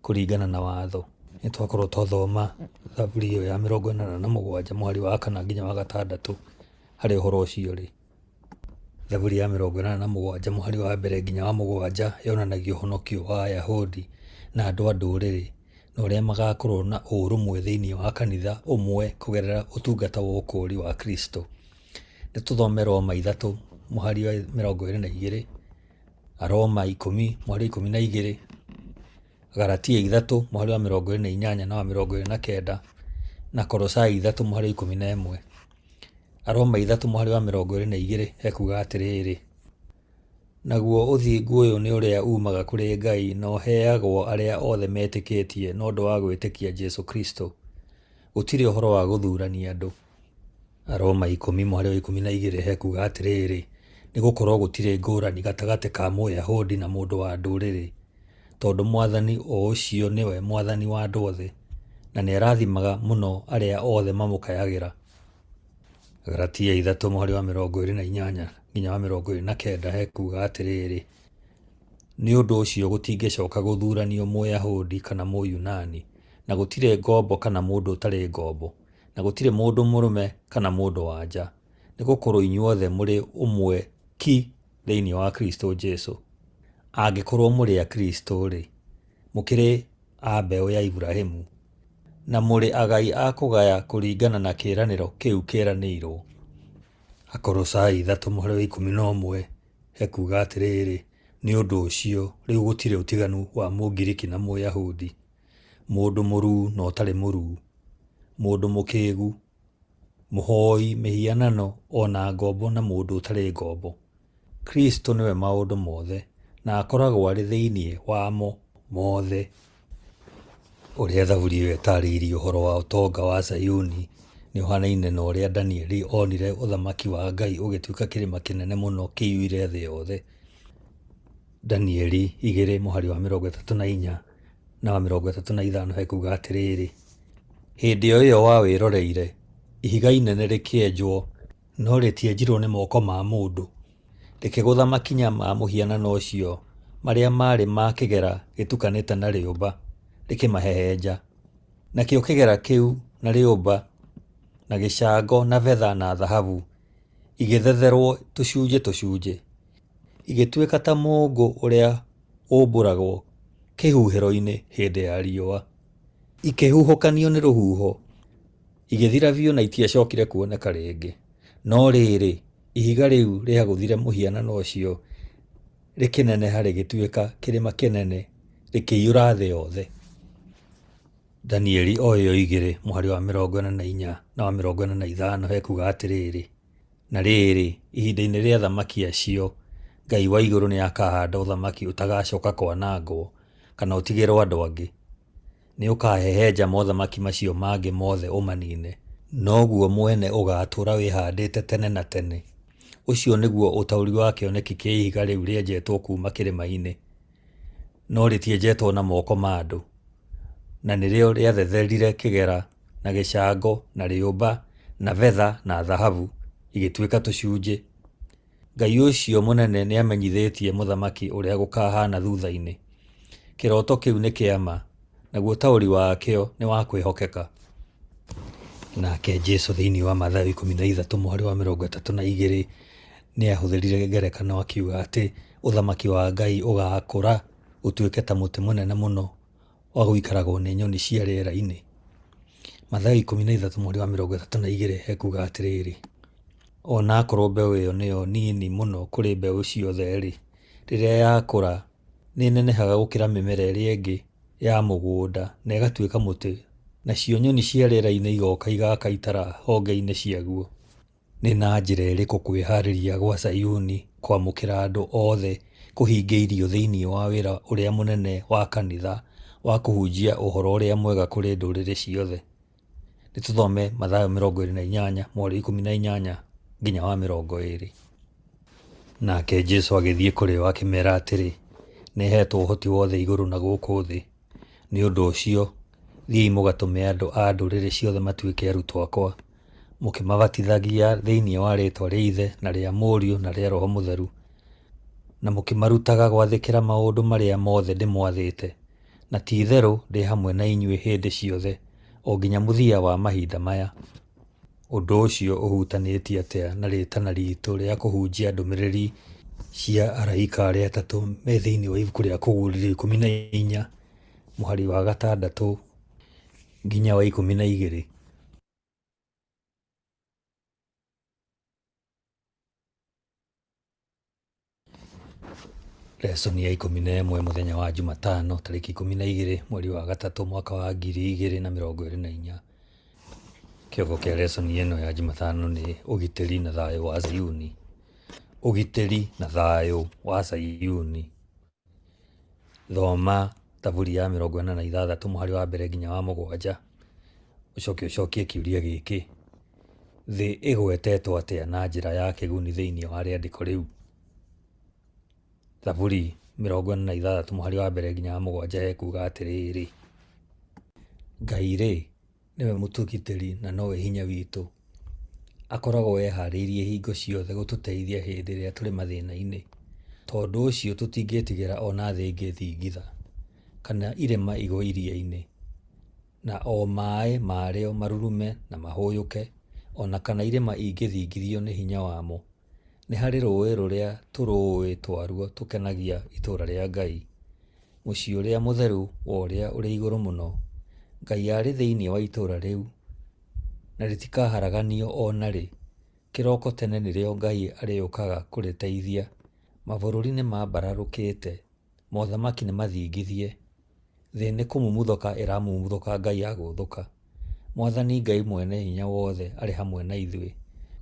kũringana na watho. Nĩ twakorwo twathoma Thaburi ĩyo ya 87 mũhari wa kana nginya wa gatandatũ harĩ ũhoro ũcio rĩ. Thaburi ya 87 mũhari wa mbere nginya wa mũgwanja yonanagia ũhonokio wa Ayahudi na andũ a ndũrĩrĩ na ũrĩa magakorwo na ũrũmwe thĩinĩ wa kanitha ũmwe kũgerera ũtungata wa ũkũũri wa Kristo. Nĩ tũthome Roma 3 mũhari wa 22, Aroma 10 mũhari wa 12, Galatia 3 mũhari wa 28 na wa 29, na Kolosai 3 mũhari wa 11. Aroma 3 mũhari wa 22 hekuga atĩrĩrĩ, naguo ũthingu ũyũ nĩ ũrĩa uumaga kũrĩ Ngai na ũheagwo arĩa othe metĩkĩtie na ũndũ wa gwĩtĩkia Jesũ Kristo. Gũtirĩ ũhoro wa gũthurania andũ. Aroma 10 mũhari wa 12 hekuga atĩrĩrĩ, nĩ gũkorwo gũtirĩ ngũrani gatagatĩ ka Mũyahudi na mũndũ wa ndũrĩrĩ, tondũ Mwathani o ũcio nĩwe Mwathani wa andũ othe, na nĩ arathimaga mũno arĩa othe mamũkayagĩra. Galatia 3 mũhari wa 28 nginya wa 29 hekuga atĩrĩrĩ, nĩ ũndũ ũcio gũtingĩcoka gũthuranio Mũyahudi kana Mũyunani, na gũtirĩ ngombo kana mũndũ ũtarĩ ngombo, na gũtirĩ mũndũ mũrũme kana mũndũ wa nja, nĩ gũkorwo inyuothe mũrĩ ũmwe ki thĩinĩ wa Kristo Jesu. Angĩkorwo mũrĩ a Kristo-rĩ, mũkĩrĩ a mbeũ ya Iburahĩmu, na mũrĩ agai a kũgaya kũringana na kĩĩranĩro kĩu kĩĩranĩirwo. Akolosai 3 mũhari wa 11 hekuga atĩrĩrĩ, nĩ ũndũ ũcio rĩu gũtirĩ ũtiganu wa Mũngiriki na Mũyahudi, mũndũ mũruu na ũtarĩ mũruu, mũndũ mũkĩgu, mũhoi mĩhianano o na ngombo na mũndũ ũtarĩ ngombo. Kristo nĩwe maũndũ mothe, na akoragwo arĩ thĩinĩ wamo mothe. Ũrĩa Thaburi ĩyo ĩtaarĩirie ũhoro wa ũtonga wa Zayuni nĩ ũhaanaine na ũrĩa Danieli onire ũthamaki wa Ngai ũgĩtuĩka kĩrĩma kĩnene mũno kĩiyũire thĩ yothe. Danieli 2 mũhari wa 34 na wa 35 hekuga atĩrĩrĩ, hĩndĩ o ĩyo wawĩroreire, ihiga inene rĩkĩenjwo, no rĩtienjirwo nĩ moko ma mũndũ, rĩkĩgũtha makinya ma mũhianano ũcio marĩa maarĩ ma kĩgera gĩtukanĩte na rĩũmba, rĩkĩmahehenja. Nakĩo kĩgera kĩu na rĩũmba na gĩcango na betha na thahabu igĩthetherwo tũcunjĩ tũcunjĩ, igĩtuĩka ta mũũngũ ũrĩa ũmbũragwo kĩhuhĩro-inĩ hĩndĩ ya riũa. Ikĩhuhũkanio nĩ rũhuho, igĩthira biũ na itiacokire kuoneka rĩngĩ. No rĩrĩ, ihiga rĩu rĩagũthire mũhianano ũcio rĩkĩneneha rĩgĩtuĩka kĩrĩma kĩnene, rĩkĩiyũra thĩ yothe. Danieli o ĩyo 2 mũhari wa 44 na wa 45 hekuga atĩrĩrĩ, na rĩrĩ, ihinda-inĩ rĩa athamaki acio, Ngai wa igũrũ nĩ akahanda ũthamaki ũtagacoka kwanangwo kana ũtigĩrwo andũ angĩ. Nĩ ũkahehenja mothamaki macio mangĩ mothe ũmanine, noguo mwene ũgaatũũra wĩhandĩte tene na tene. Ũcio nĩguo ũtaũri wa kĩoneki kĩa ihiga rĩu rĩenjetwo kuuma kĩrĩma-inĩ, no rĩtienjetwo na moko ma andũ, na nĩrĩo rĩathetherire kĩgera na gĩcango na rĩũmba na betha na thahabu igĩtuĩka tũcunjĩ. Ngai ũcio mũnene nĩamenyithĩtie mũthamaki ũrĩa gũkahaana thutha-inĩ. Kĩroto kĩu nĩ kĩa ma, naguo ũtaũri wakĩo nĩ wa kwĩhokeka. Nake Jesu thĩinĩ wa Mathayo 13 mũhari wa 32 nĩ aahũthĩrire ngerekano akiuga atĩ ũthamaki wa Ngai ũgaakũra ũtuĩke ta mũtĩ mũnene mũno wa gũikaragwo nĩ nyoni cia rĩera-inĩ. Mathayo 13 mũhari wa 32 ekuuga atĩrĩrĩ, o na akorwo mbeũ ĩyo nĩyo nini mũno kũrĩ mbeũ ciothe-rĩ, rĩrĩa yakũra nĩĩnenehaga gũkĩra mĩmera ĩrĩa ĩngĩ ya mũgũnda na ĩgatuĩka mũtĩ, nacio nyoni cia rĩera-inĩ igoka igaaka itara honge-inĩ ciaguo. Nĩ na njĩra ĩrĩkũ kwĩhaarĩria gwa Zayuni kwamũkĩra andũ othe kũhingĩirio thĩinĩ wa wĩra ũrĩa mũnene wa kanitha wa kũhunjia ũhoro ũrĩa mwega kũrĩ ndũrĩrĩ ciothe? Nĩ tũthome Mathayo 28 mweri 18 nginya wa 20. Nake Jesu agĩthiĩ kũrĩ o akĩmera atĩrĩ, Nĩheetwo ũhoti wothe igũrũ na gũkũ thĩ. Nĩ ũndũ ũcio, thiĩi mũgatũme andũ a ndũrĩrĩ ciothe matuĩke arutwo akwa, Mũkĩmabatithagia thĩinĩ wa rĩĩtwa rĩa Ithe na rĩa Mũriũ na rĩa Roho Mũtheru, na mũkĩmarutaga gwathĩkĩra maũndũ marĩa mothe ndĩmwathĩte. Na ti-itherũ ndĩ hamwe na inyuĩ hĩndĩ ciothe, o nginya mũthia wa mahinda maya. Ũndũ ũcio ũhutanĩtie atĩa na rĩĩtana ritũ rĩa kũhunjia ndũmĩrĩri cia araika arĩa atatũ me thĩinĩ wa ibuku rĩa Kũguũrĩrio 14 mũhari wa 6 nginya wa 12? Lesson ya 11 mũthenya wa Jumatano tarĩki 12 mweri wa gatatũ mwaka wa 2024. Kĩongo kĩa lesson ĩno ya Jumatano nĩ ũgitĩri na thayũ wa Zayuni. Ũgitĩri na thayũ wa Zayuni. Thoma Thaburi ya 46 mũhari wa mbere nginya wa 7, ũcoke ũcokie kĩũria gĩkĩ: Thĩ ĩgwetetwo atĩa na njĩra ya kĩguni thĩinĩ wa rĩandĩko rĩu? Thaburi 46 mũhari wa mbere nginya wa 7 ekuuga atĩrĩrĩ, Ngai-rĩ, nĩwe mũtũgitĩri na nowe hinya witũ, akoragwo ehaarĩirie hingo ciothe gũtũteithia hĩndĩ ĩrĩa tũrĩ mathĩna-inĩ. Tondũ ũcio tũtingĩĩtigĩra o na thĩ ĩngĩthingitha, kana irĩma igwe iria-inĩ, na o maĩ marĩo marurume na mahũyũke, o na kana irĩma ingĩthingithio nĩ hinya wamo. Nĩ harĩ rũũĩ rũrĩa tũrũũĩ twaruo tũkenagia itũũra rĩa Ngai, mũciĩ ũrĩa mũtheru wa Ũrĩa-ũrĩ-Igũrũ-Mũno. Ngai arĩ thĩinĩ wa itũũra rĩu, na rĩtikaharaganio o na rĩ. Kĩroko tene nĩrĩo Ngai arĩũkaga kũrĩteithia. Mabũrũri nĩmambararũkĩte, mothamaki nĩmathingithie. Thĩ nĩ kũmumuthũka ĩramumuthũka Ngai agũũthũka. Mwathani Ngai Mwene-Hinya-Wothe arĩ hamwe na ithuĩ,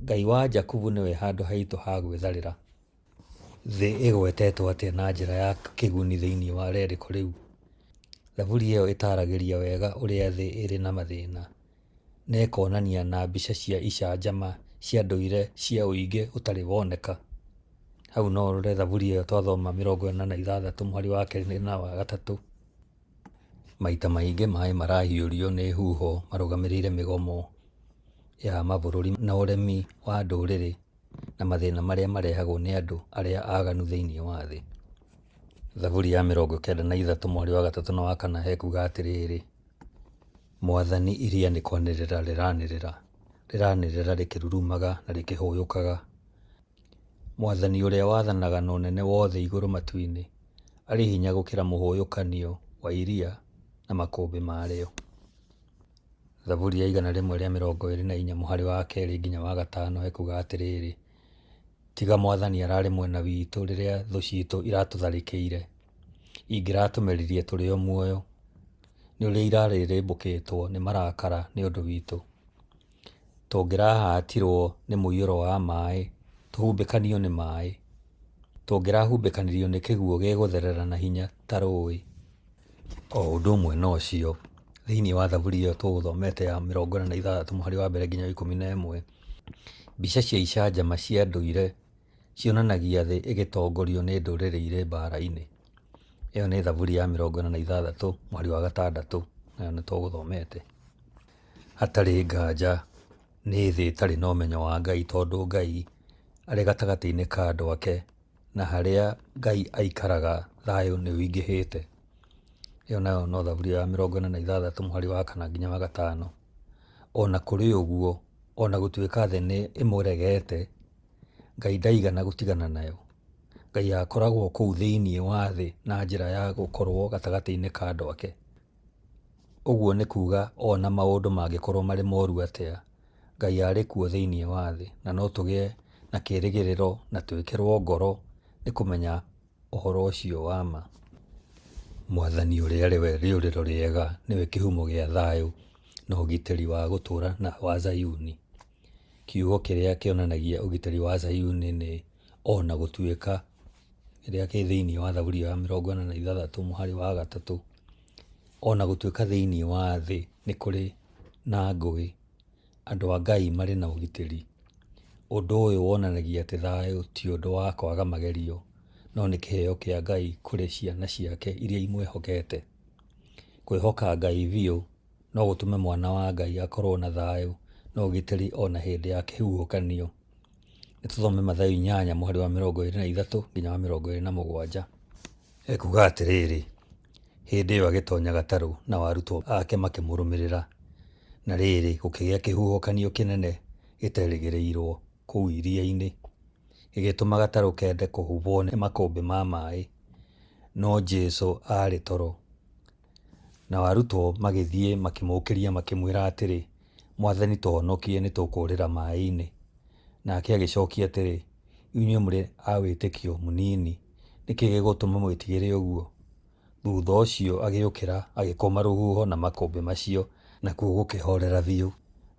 Ngai wa Jakubu nĩwe handũ haitũ ha gwĩtharĩra. Thĩ ĩgwetetwo atĩa na njĩra ya kĩguni thĩinĩ wa rĩandĩko rĩu? Thaburi ĩyo ĩtaaragĩria wega ũrĩa thĩ ĩrĩ na mathĩna, na ĩkonania na mbica cia icanjama cia ndũire cia ũingĩ ũtarĩ woneka. Hau no ũrore Thaburi ĩyo twathoma 46 mũhari wa 2 na wa 3. Maita maingĩ maĩ marahiũrio nĩ huho marũgamĩrĩire mĩgomo ya mabũrũri na ũremi wa ndũrĩrĩ na mathĩna marĩa marehagwo nĩ andũ arĩa aganu thĩinĩ wa thĩ. Thaburi ya 93 mũhari wa 3 na wa 4 hekuga atĩrĩrĩ, Mwathani iria nĩ kwanĩrĩra rĩranĩrĩra, rĩranĩrĩra rĩkĩrurumaga na rĩkĩhũyũkaga. Mwathani ũrĩa wathanaga na ũnene wothe igũrũ matu-inĩ, arĩ hinya gũkĩra mũhũyũkanio wa iria na makũmbĩ marĩo. Thaburi ya 124 mũhari wa 2 nginya wa 5 ekuuga atĩrĩrĩ, Tiga Mwathani ararĩ mwena witũ rĩrĩa thũ ciitũ iratũtharĩkĩire, ingĩratũmeririe tũrĩ o muoyo. Nĩ ũrĩa irarĩrĩmbũkĩtwo nĩ marakara nĩ ũndũ witũ. Tũngĩrahaatirwo nĩ mũiyũro wa maĩ, tũhubĩkanio nĩ maĩ. Tũngĩrahubĩkanirio nĩ kĩguũ gĩgũtherera na hinya ta rũũĩ. O ũndũ ũmwe na ũcio, thĩinĩ wa Thaburi ĩyo tũgũthomete ya 46 mũhari wa mbere nginya wa 11, mbica cia icanjama cia ndũire cionanagia thĩ ĩgĩtongorio nĩ ndũrĩrĩ irĩ mbaara-inĩ. Ĩyo nĩ Thaburi ya 46 mũhari wa 6, nayo nĩ tũgũthomete. Hatarĩ nganja nĩ thĩ ĩtarĩ na ũmenyo wa Ngai tondũ Ngai arĩ gatagatĩ-inĩ ka andũ ake na harĩa Ngai aikaraga thayũ nĩ ũingĩhĩte. Ĩyo nayo no Thaburi ya 46 mũhari wa 4 nginya wa 5. O na kũrĩ ũguo, o na gũtuĩka thĩ nĩ ĩmũregete, Ngai ndaigana gũtigana nayo. Ngai akoragwo kũu thĩinĩ wa thĩ na njĩra ya gũkorũo gatagatĩ-inĩ ka andũ ake. Ũguo nĩ kuuga o na maũndũ mangĩkorũo marĩ moru atĩa, Ngai arĩ kuo thĩinĩ wa thĩ na no tũgĩe na kĩĩrĩgĩrĩro na twĩkĩrũo ngoro nĩ kũmenya ũhoro ũcio wa ma. Mwathani ũrĩa arĩ we rĩũrĩro rĩega nĩwe kĩhumo gĩa thayũ na ũgitĩri wa gũtũũra na wa Zayuni. Kiugo kĩrĩa kĩonanagia ũgitĩri wa Zayuni nĩ o na gũtuĩka, kĩrĩa kĩ thĩinĩ wa Thaburi ya 46 mũhari wa 3. O na gũtuĩka thĩinĩ wa thĩ nĩ kũrĩ na ngũĩ, andũ a Ngai marĩ na ũgitĩri. Ũndũ ũyũ wonanagia atĩ thayũ ti ũndũ wa kwaga magerio, no nĩ kĩheo kĩa Ngai kũrĩ ciana ciake iria imwĩhokete. Kwĩhoka Ngai biũ no gũtũme mwana wa Ngai akorũo na thayũ na ũgitĩri o na hĩndĩ ya kĩhuhũkanio. Nĩ tũthome Mathayo 8 mũhari wa 23 nginya wa 27. Ekuuga atĩrĩrĩ, hĩndĩ ĩyo agĩtonya gatarũ, nao arutwo ake makĩmũrũmĩrĩra. Na rĩrĩ, gũkĩgĩa kĩhuhũkanio kĩnene gĩterĩgĩrĩirwo kũu iria-inĩ, gĩgĩtũma gatarũ kende kũhubwo nĩ makũmbĩ ma maĩ. No Jesũ aarĩ toro. Nao arutwo magĩthiĩ makĩmũũkĩria makĩmwĩra atĩrĩ, Mwathani tũhonokie nĩ tũkũũrĩra maĩ-inĩ. Nake agĩcokia atĩrĩ, Inyuĩ mũrĩ a wĩtĩkio mũnini, nĩ kĩĩ gĩgũtũma mwĩtigĩre ũguo? Thutha ũcio agĩũkĩra, agĩkũma rũhuho na makũmbĩ macio, nakuo gũkĩhoorera biũ.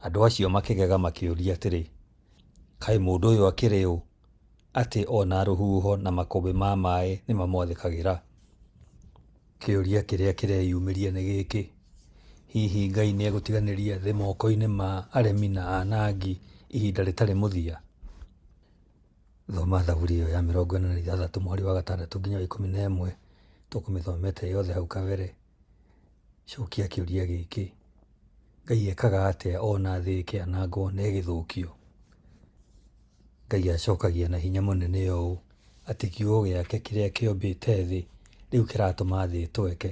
Andũ acio makĩgega makĩũria atĩrĩ, Kaĩ mũndũ ũyũ akĩrĩ ũ, atĩ o na rũhuho na makũmbĩ ma maĩ nĩ mamwathĩkagĩra? Kĩũria kĩrĩa kĩreyumĩria nĩ gĩkĩ, Hihi Ngai nĩ egũtiganĩria thĩ moko-inĩ ma aremi na anangi ihinda rĩtarĩ mũthia? Thoma Thaburi ĩyo ya 46 mũhari wa 6 nginya wa 11, tũkũmĩthomete yothe hau kabere. Cokia kĩũria gĩkĩ, Ngai ekaga atĩa ona thĩ ĩkĩanangwo na ĩgĩthũkio? Ngai acokagia na hinya mũnene ũũ atĩ kiugo gĩake kĩrĩa kĩombĩte thĩ rĩu kĩratũma thĩ ĩtweke.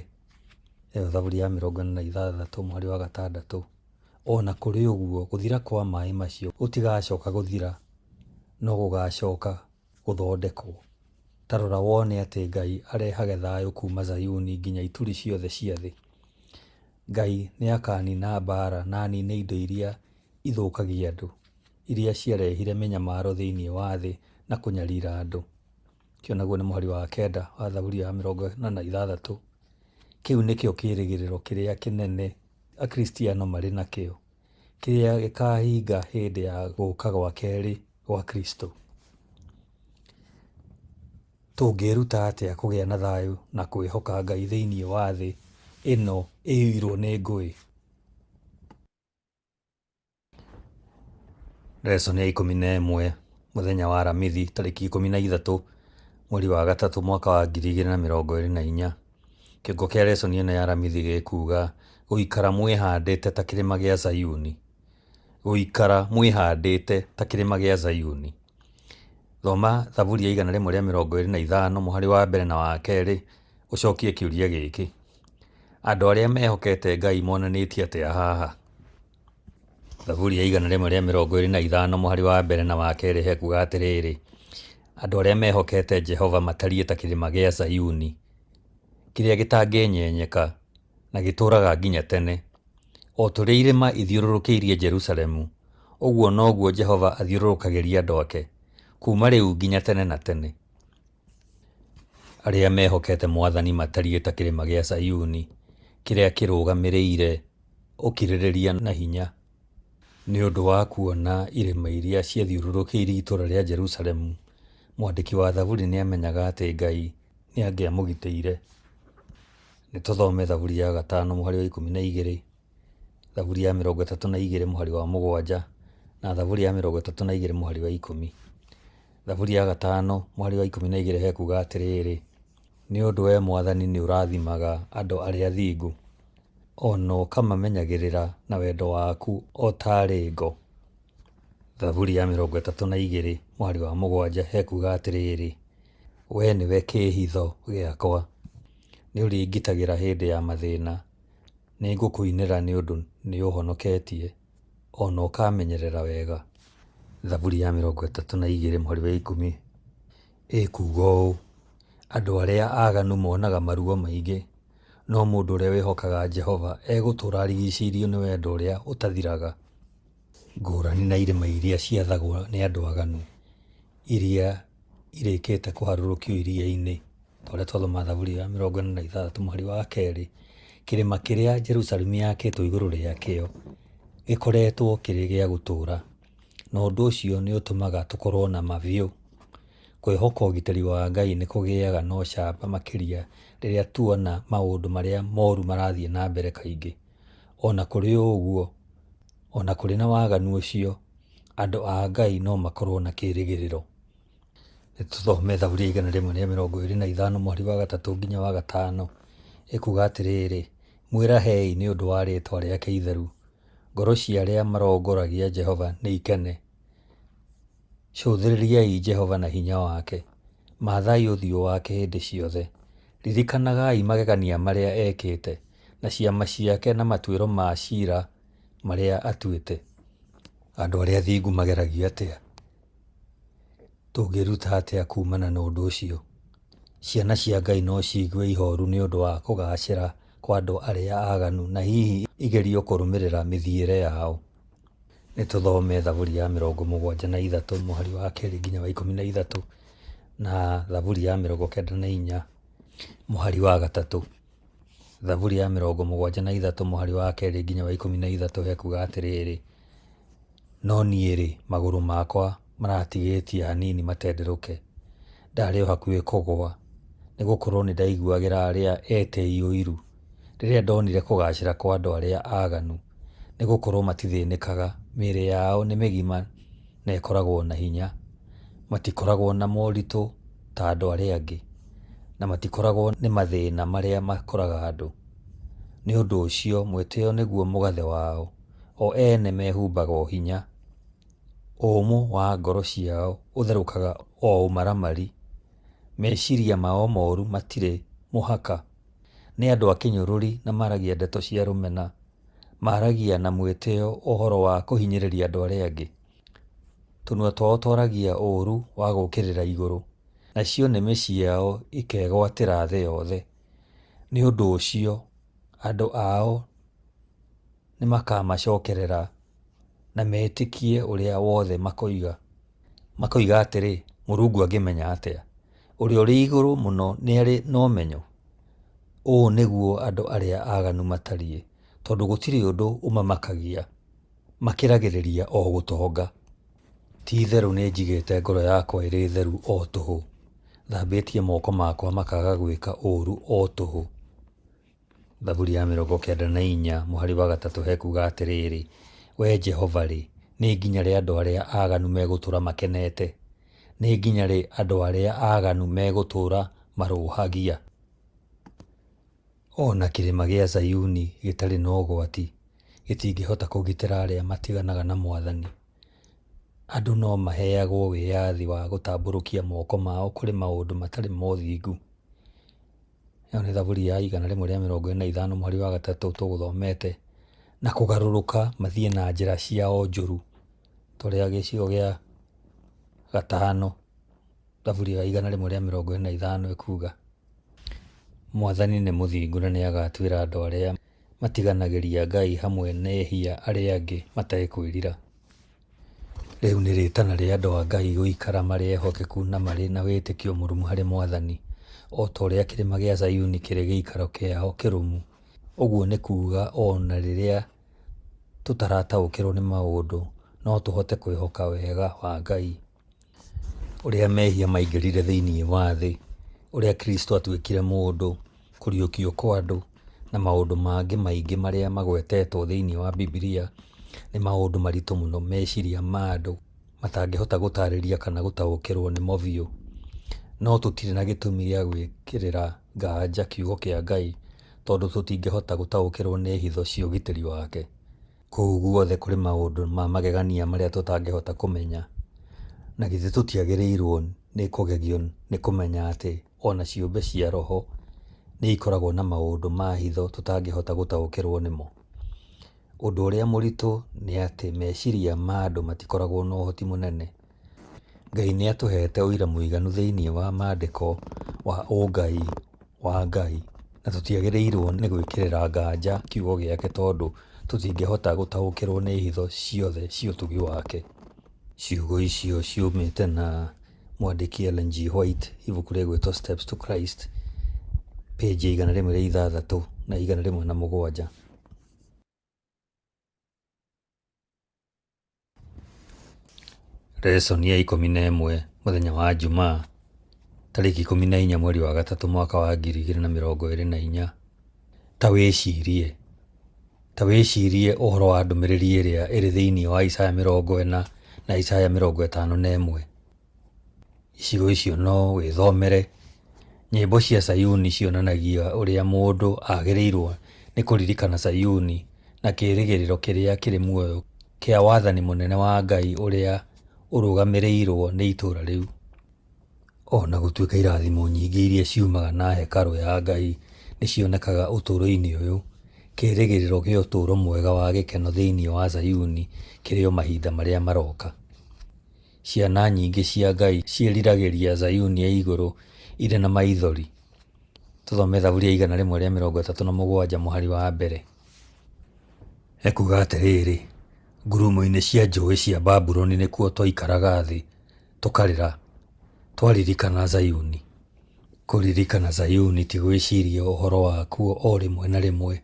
Ĩyo Thaburi ya 46 mũhari wa 6. O na kũrĩ ũguo, gũthira kwa maĩ macio gũtigacoka gũthira, no gũgacoka gũthondekwo. Ta rora wone atĩ Ngai arehage thayũ kuuma Zayuni nginya ituri ciothe cia thĩ. Ngai nĩ akaanina mbaara na anine indo iria ithũkagia andũ, iria ciarehire mĩnyamaro thĩinĩ wa thĩ na kũnyarira andũ. Ũcio naguo nĩ mũhari wa 9 wa Thaburi ya 46. Kĩu nĩkĩo kĩĩrĩgĩrĩro kĩrĩa kĩnene Akristiano marĩ nakĩo, kĩrĩa gĩkaahinga hĩndĩ ya gũka gwa kerĩ gwa Kristo. Tũngĩĩruta atĩa kũgĩa na thayũ na kwĩhoka Ngai thĩinĩ wa thĩ ĩno ĩiyũirũo nĩ ngũĩ? Lesson ya 11 mũthenya wa Aramithi tarĩki 13 mweri wa 3 mwaka wa 2024. Kĩongo kĩa lesson ĩno ya Aramithi gĩkuga gũikara mwĩhandĩte ta kĩrĩma gĩa Zayuni. Gũikara mwĩhandĩte ta kĩrĩma gĩa Zayuni. Thoma Thaburi ya 125 mũhari wa 1 na wa 2 ũcokie kĩũria gĩkĩ. Andũ arĩa mehokete Ngai monanĩtie atĩa haha? Thaburi ya 125 mũhari wa 1 na wa 2 hekuga atĩrĩrĩ, andũ arĩa mehokete Jehova matariĩ ta kĩrĩma gĩa Zayuni, kĩrĩa gĩtangĩenyenyeka na gĩtũũraga nginya tene. O ta ũrĩa irĩma ithiũrũrũkĩirie Jerusalemu, ũguo noguo Jehova athiũrũrũkagĩria andũ ake, kuuma rĩu nginya tene na tene. Arĩa mehokete Mwathani matariĩ ta kĩrĩma gĩa Zayuni, kĩrĩa kĩrũgamĩrĩire ũkirĩrĩria na hinya. Nĩ ũndũ wa kuona irĩma iria ciathiũrũrũkĩirie itũũra rĩa Jerusalemu, mwandĩki wa Thaburi nĩ aamenyaga atĩ Ngai nĩ angĩamũgitĩire. Nĩ tũthome Thaburi ya 5 mũhari wa 12, Thaburi ya 32 mũhari wa 7, na Thaburi ya 32 mũhari wa 10. Thaburi ya 5 mũhari wa 12 hekuga atĩrĩrĩ, nĩ ũndũ we Mwathani nĩ ũrathimaga andũ arĩa athingu, o na ũkamamenyagĩrĩra na wendo waku o taarĩ ngo. Thaburi ya 32 mũhari wa 7 hekuga atĩrĩrĩ, wee nĩwe kĩĩhitho gĩakwa, nĩ ũrĩngitagĩra hĩndĩ ya mathĩna, nĩ ngũkũinĩra nĩ ũndũ nĩ ũhonoketie, o na ũkamenyerera wega. Thaburi ya 32 mũhari wa 10 ĩkuuga ũũ, andũ arĩa aganu monaga maruo maingĩ, no mũndũ ũrĩa wĩhokaga Jehova egũtũũra arigicĩirio nĩ wendo ũrĩa ũtathiraga. Ngũrani na irĩma iria ciathagwo nĩ andũ aganu, iria irĩkĩte kũharũrũkio iria-inĩ, ta ũrĩa twathoma Thaburi ya 46 mũhari wa 2, kĩrĩma kĩrĩa Jerusalemu yakĩtwo igũrũ rĩakĩo gĩkoretwo kĩrĩ gĩa gũtũũra, na ũndũ ũcio nĩ ũtũmaga tũkorwo na ma biũ. Kwĩhoka ũgitĩri wa Ngai nĩ kũgĩaga na ũcamba makĩria rĩrĩa tuona maũndũ marĩa moru marathiĩ na mbere kaingĩ. O na kũrĩ ũguo, o na kũrĩ na waganu ũcio, andũ a Ngai no makorũo na kĩĩrĩgĩrĩro. Nĩ tũthome Thaburi ya 125 mũhari wa 3 nginya wa 5. Ĩkuga atĩrĩrĩ, mwĩrahei nĩ ũndũ wa rĩĩtwa rĩake itheru, Ngoro cia arĩa marongoragia Jehova nĩ ikene. Cũthĩrĩriai Jehova na hinya wake, Mathai ũthiũ wake hĩndĩ ciothe. Ririkanagai magegania marĩa ekĩte, Na ciama ciake na matuĩro ma cira marĩa atuĩte. Andũ arĩa athingu mageragio atĩa? Tũngĩĩruta atĩa kuumana na ũndũ ũcio? Ciana cia Ngai no ciigue ihooru nĩ ũndũ wa kũgaacĩra kwa andũ arĩa aganu na hihi igerio kũrũmĩrĩra mĩthiĩre yao. Nĩ tũthome Thaburi ya 73 mũhari wa 2 nginya wa 13 na Thaburi ya 94 mũhari wa 3. Thaburi ya 73 mũhari wa 2 nginya wa 13 hekuga atĩrĩrĩ, No niĩ-rĩ, magũrũ makwa maratigĩtie hanini matenderũke, Ndarĩ o hakuhĩ kũgũa, Nĩ gũkorũo nĩndaiguagĩra arĩa etĩi ũiru, Rĩrĩa ndonire kũgaacĩra kwa andũ arĩa aganu. Nĩ gũkorũo matithĩnĩkaga, Mĩĩrĩ yao nĩ mĩgima na ĩkoragwo na hinya, Matikoragwo na moritũ ta andũ arĩa angĩ, Na matikoragwo nĩ mathĩna marĩa makoraga andũ. Nĩ ũndũ ũcio mwĩtĩo nĩguo mũgathe wao, O ene mehumbaga ũhinya. Ũũmũ wa ngoro ciao ũtherũkaga o ũmaramari, Meciria mao moru matirĩ mũhaka. Nĩ andũ a kĩnyũrũri na maragia ndeto cia rũmena, Maragia na mwĩtĩo ũhoro wa kũhinyĩrĩria andũ arĩa angĩ. Tũnua twao twaragia ũũru wa gũũkĩrĩra igũrũ, Nacio nĩmĩ ciao ikegwatĩra thĩ yothe. Nĩ ũndũ ũcio andũ ao nĩ makamacokerera na metĩkie ũrĩa wothe makoiga. Makoiga atĩrĩ, Mũrungu angĩmenya atĩa? Ũrĩa ũrĩ Igũrũ Mũno nĩarĩ na ũmenyo? Ũũ nĩguo andũ arĩa aaganu matariĩ, tondũ gũtirĩ ũndũ ũmamakagia, makĩragĩrĩria o gũtonga. Ti-itherũ nĩnjigĩte ngoro yakwa ĩrĩ theru o tũhũ, thambĩtie moko makwa makaaga gwĩka ũũru o tũhũ. Thaburi ya 94 mũhari wa 3 hekuga atĩrĩrĩ, Wee Jehova-rĩ, nĩ nginya rĩ andũ arĩa aaganu megũtũũra makenete? Nĩ nginya rĩ andũ arĩa aaganu megũtũũra marũũhagia? O na kĩrĩma gĩa Zayuni gĩtarĩ na ũgwati gĩtingĩhota kũgitĩra arĩa matiganaga na Mwathani. Andũ no maheagwo wĩyathi wa gũtambũrũkia moko mao kũrĩ maũndũ matarĩ ma ũthingu. Ĩyo nĩ Thaburi ya 145 mũhari wa 3 tũgũthomete, na kũgarũrũka mathiĩ na njĩra ciao njũru. Tũrĩa gĩcigo gĩa gatano Thaburi ya 145 ĩkuga, Mwathani nĩ mũthingu na nĩagatuĩra andũ arĩa matiganagĩria Ngai hamwe na ehia arĩa angĩ matekwĩrira. Rĩu nĩ rĩtana rĩa andũ a Ngai gũikara marĩ ehokeku na marĩ na wĩtĩkio mũrũmu harĩ Mwathani, o ta ũrĩa kĩrĩma gĩa Zayuni kĩrĩ gĩikaro kĩao kĩrũmu. Ũguo nĩ kuuga o na rĩrĩa tũtarataũkĩrũo nĩ maũndũ, no tũhote kwĩhoka wega wa Ngai. Ũrĩa mehia maingĩrire thĩinĩ wa thĩ, ũrĩa Kristo atuĩkire mũndũ, kũriũkio kwa andũ, na maũndũ mangĩ maingĩ marĩa magwetetwo thĩinĩ wa Bibilia, nĩ maũndũ maritũ mũno meciria ma andũ matangĩhota gũtaarĩria kana gũtaũkĩrũo nĩmo biũ. No tũtirĩ na gĩtũmi gĩa gwĩkĩrĩra nganja Kiugo kĩa Ngai tondũ tũtingĩhota gũtaũkĩrũo nĩ hitho cia ũgitĩri wake. Kũu guothe kũrĩ maũndũ ma magegania marĩa tũtangĩhota kũmenya. Na githĩ tũtiagĩrĩirũo nĩ kũgegio nĩ kũmenya atĩ o na ciũmbe cia roho nĩ ikoragwo na maũndũ ma hitho tũtangĩhota gũtaũkĩrũo nĩmo? Ũndũ ũrĩa mũritũ nĩ atĩ meciria ma andũ matikoragwo na ũhoti mũnene. Ngai nĩ atũheete ũira mũiganu thĩinĩ wa Maandĩko wa ũngai wa Ngai, na tũtiagĩrĩirũo nĩ gwĩkĩrĩra nganja kiugo gĩake tondũ tũtingĩhota gũtaũkĩrũo nĩ hitho ciothe cia ũtugi wake. Ciugo icio ciumĩte na mwandĩki Ellen G. White, ibuku rĩgwĩtwo Steps to Christ, page ya 106 na 107. Lesson ya 11 mũthenya wa Jumaa tarĩki 14 mweri wa gatatũ mwaka wa 2024. Ta wĩcirie, ta wĩcirie ũhoro wa ndũmĩrĩri ĩrĩa ĩrĩ thĩinĩ wa Isaya 40 na Isaya 51. Icigo icio no wĩthomere. Nyĩmbo cia Sayuni cionanagia ũrĩa mũndũ agĩrĩirwo nĩ kũririkana Sayuni na kĩĩrĩgĩrĩro kĩrĩa kĩrĩ muoyo kĩa wathani mũnene wa Ngai ũrĩa ũrũgamĩrĩirũo nĩ itũũra rĩu. O na gũtuĩka irathimo nyingĩ iria ciumaga na hekarũ ya Ngai nĩ cionekaga ũtũũro-inĩ ũyũ, kĩĩrĩgĩrĩro kĩa ũtũũro mwega wa gĩkeno thĩinĩ wa Zayuni kĩrĩ o mahinda marĩa maroka. Ciana nyingĩ cia Ngai ciĩriragĩria Zayuni ya igũrũ irĩ na maithori. Tũthome Thaburi ya 137 mũhari wa mbere. Ekuuga atĩrĩrĩ, ngurumo-inĩ cia njũĩ cia Babuloni nĩkuo twaikaraga thĩ tũkarĩra, twaririkana Zayuni. Kũririkana Zayuni ti gwĩciria ũhoro wakuo o rĩmwe na rĩmwe,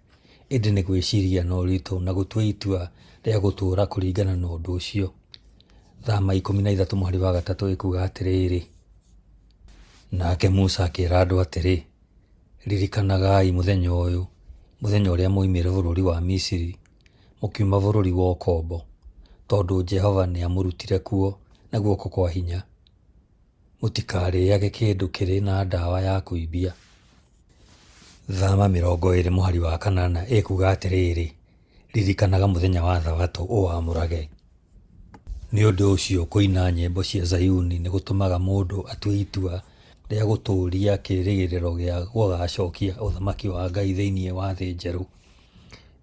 ĩndĩ nĩ gwĩciria na ũritũ na gũtua itua rĩa gũtũũra kũringana na ũndũ ũcio. Thama 13 mũhari wa 3 ĩkuuga atĩrĩrĩ, nake Musa akĩĩra andũ atĩrĩ, ririkanagai mũthenya ũyũ, mũthenya ũrĩa mwoimire bũrũri wa Misiri, mũkiuma bũrũri wa ũkombo, tondũ Jehova nĩamũrutire kuo na guoko kwa hinya. Mũtikarĩage kĩndũ kĩrĩ na ndawa ya kũimbia. Thama 20 mũhari wa 8 ĩkuuga atĩrĩrĩ, ririkanaga mũthenya wa Thabatũ ũwamũrage. Nĩ ũndũ ũcio kũina nyĩmbo cia Zayuni nĩ gũtũmaga mũndũ atue itua rĩa gũtũũria kĩĩrĩgĩrĩro gĩa gũgaacokia Ũthamaki wa Ngai thĩinĩ wa thĩ njerũ.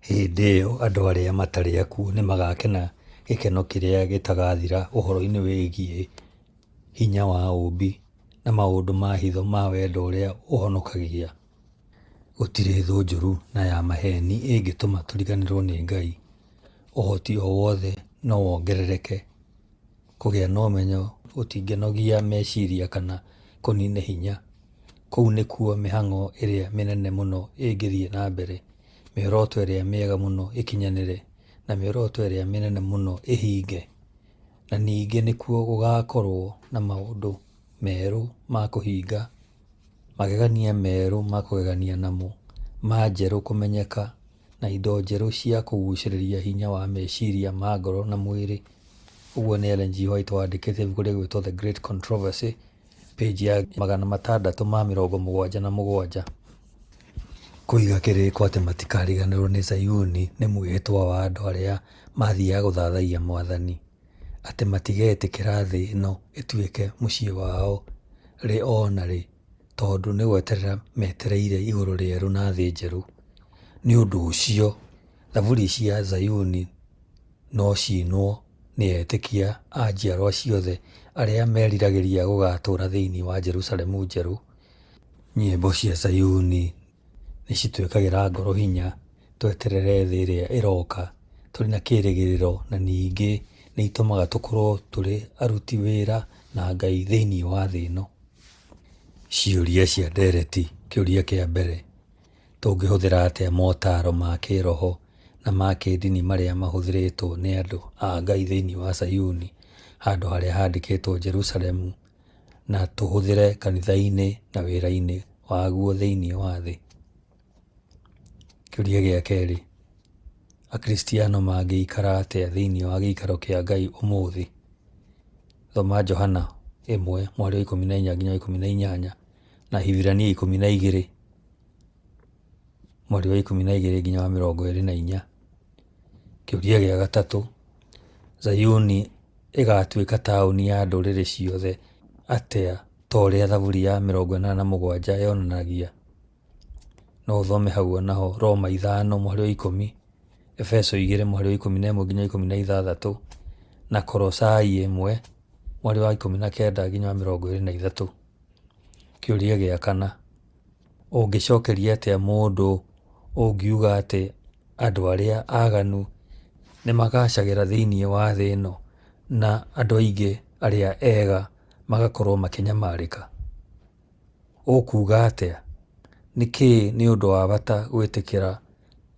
Hĩndĩ ĩyo andũ arĩa matarĩ akuũ nĩ magaakena gĩkeno kĩrĩa gĩtagathira ũhoro-inĩ wĩgiĩ hinya wa ũũmbi na maũndũ ma hitho ma wendo ũrĩa ũhonokagia. Gũtirĩ thũ njũru na ya maheeni ĩngĩtũma tũriganĩrũo nĩ Ngai. Ũhoti o wothe no wongerereke. Kũgĩa na ũmenyo gũtingĩnogia meciria kana kũniine hinya. Kũu nĩkuo mĩhang'o ĩrĩa mĩnene mũno ĩngĩthiĩ na mbere, mĩoroto ĩrĩa mĩega mũno ĩkinyanĩre, na mĩoroto ĩrĩa mĩnene mũno ĩhinge. Na ningĩ nĩkuo gũgaakorũo na maũndũ merũ ma kũhinga, magegania merũ ma kũgegania namo, ma njerũ kũmenyeka, na indo njerũ cia kũgucĩrĩria hinya wa meciria ma ngoro na mwĩrĩ. Ũguo nĩ Ellen G. White wandĩkĩte ibuku rĩgwĩtwo The Great Controversy, page ya 677. Kũiga kĩrĩko atĩ matikariganĩrwo nĩ Zayuni nĩ mwĩhĩtwa wa andũ arĩa mathiaga gũthathaiya Mwathani, atĩ matigetĩkĩra thĩ ĩno ĩtuĩke mũciĩ wao rĩ o na rĩ, tondũ nĩ gweterera metereire igũrũ rĩerũ na thĩ njerũ. Nĩ ũndũ ũcio, thaburi cia Zayuni no ciinwo nĩ etĩkia a njiarwa ciothe arĩa meriragĩria gũgaatũũra thĩinĩ wa Jerusalemu njerũ. Nyĩmbo cia Zayuni nĩ citwĩkagĩra ngoro hinya tweterere thĩ ĩrĩa ĩroka tũrĩ na kĩĩrĩgĩrĩro na ningĩ nĩ itũmaga tũkorũo tũrĩ aruti wĩra na Ngai thĩinĩ wa thĩ ĩno. Ciũria cia ndereti. Kĩũria kĩa mbere, tũngĩhũthĩra atĩa motaaro ma kĩĩroho na ma kĩĩndini marĩa mahũthĩrĩtwo nĩ andũ a Ngai thĩinĩ wa Zayuni handũ harĩa handĩkĩtwo Jerusalemu na tũhũthĩre kanitha-inĩ na wĩra-inĩ waguo thĩinĩ wa thĩ? Kĩũria gĩa kerĩ, Akristiano mangĩikara atĩa thĩinĩ wa gĩikaro kĩa Ngai ũmũthĩ? Thoma Johana 1 mũhari wa 14 nginya 18 na Hibirania 12 mũhari wa 12 nginya wa 24. Kĩũria gĩa gatatũ, Zayuni ĩgatuĩka taũni ya ndũrĩrĩ ciothe atĩa ta ũrĩa Thaburi ya 87 yonanagia? No ũthome hau onaho Roma 5 mũhari wa 10, Efeso 2 mũhari wa 11 nginya 16 na Kolosai 1 mũhari wa 19 nginya wa 23. Kĩũria gĩa kana, ũngĩcokeria atĩa mũndũ ũngiuga atĩ andũ arĩa aganu nĩ magaacagĩra thĩinĩ wa thĩ ĩno na andũ aingĩ arĩa ega magakorũo makĩnyamarĩka? Ũkuuga atĩa? Nĩkĩ nĩ ũndũ wa bata gwĩtĩkĩra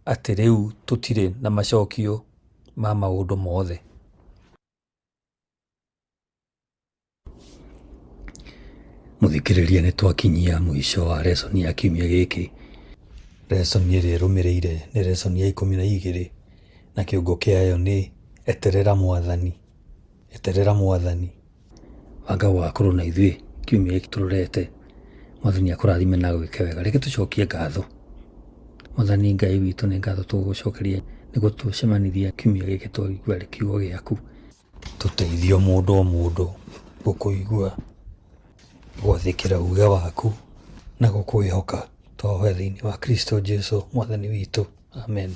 atĩ rĩu tũtirĩ na macokio ma maũndũ mothe? Mũthikĩrĩria nĩ twakinyia mũico wa lesson ya kiumia gĩkĩ. Lesson ĩrĩa ĩrũmĩrĩire nĩ lesson ya 12 na kĩongo kĩayo nĩ eterera mwathani, eterera mwathani. Banga gũgakorwo na ithuĩ kiumia gĩkĩ tũrorete. Mwathani akũrathime na agwĩke wega. Reke tũcokie ngatho. Mwathani Ngai witũ nĩ ngatho tũgũgũcokeria Nĩ gũtũcemanirie kiumia gĩkĩ twaigua kiugo gĩaku. Tũteithie o mũndũ o mũndũ gũkũigua, gwathĩkĩra uge waku na gũkwĩhoka. Twahoya thĩinĩ wa Kristo Jesu mwathani witũ. Amen.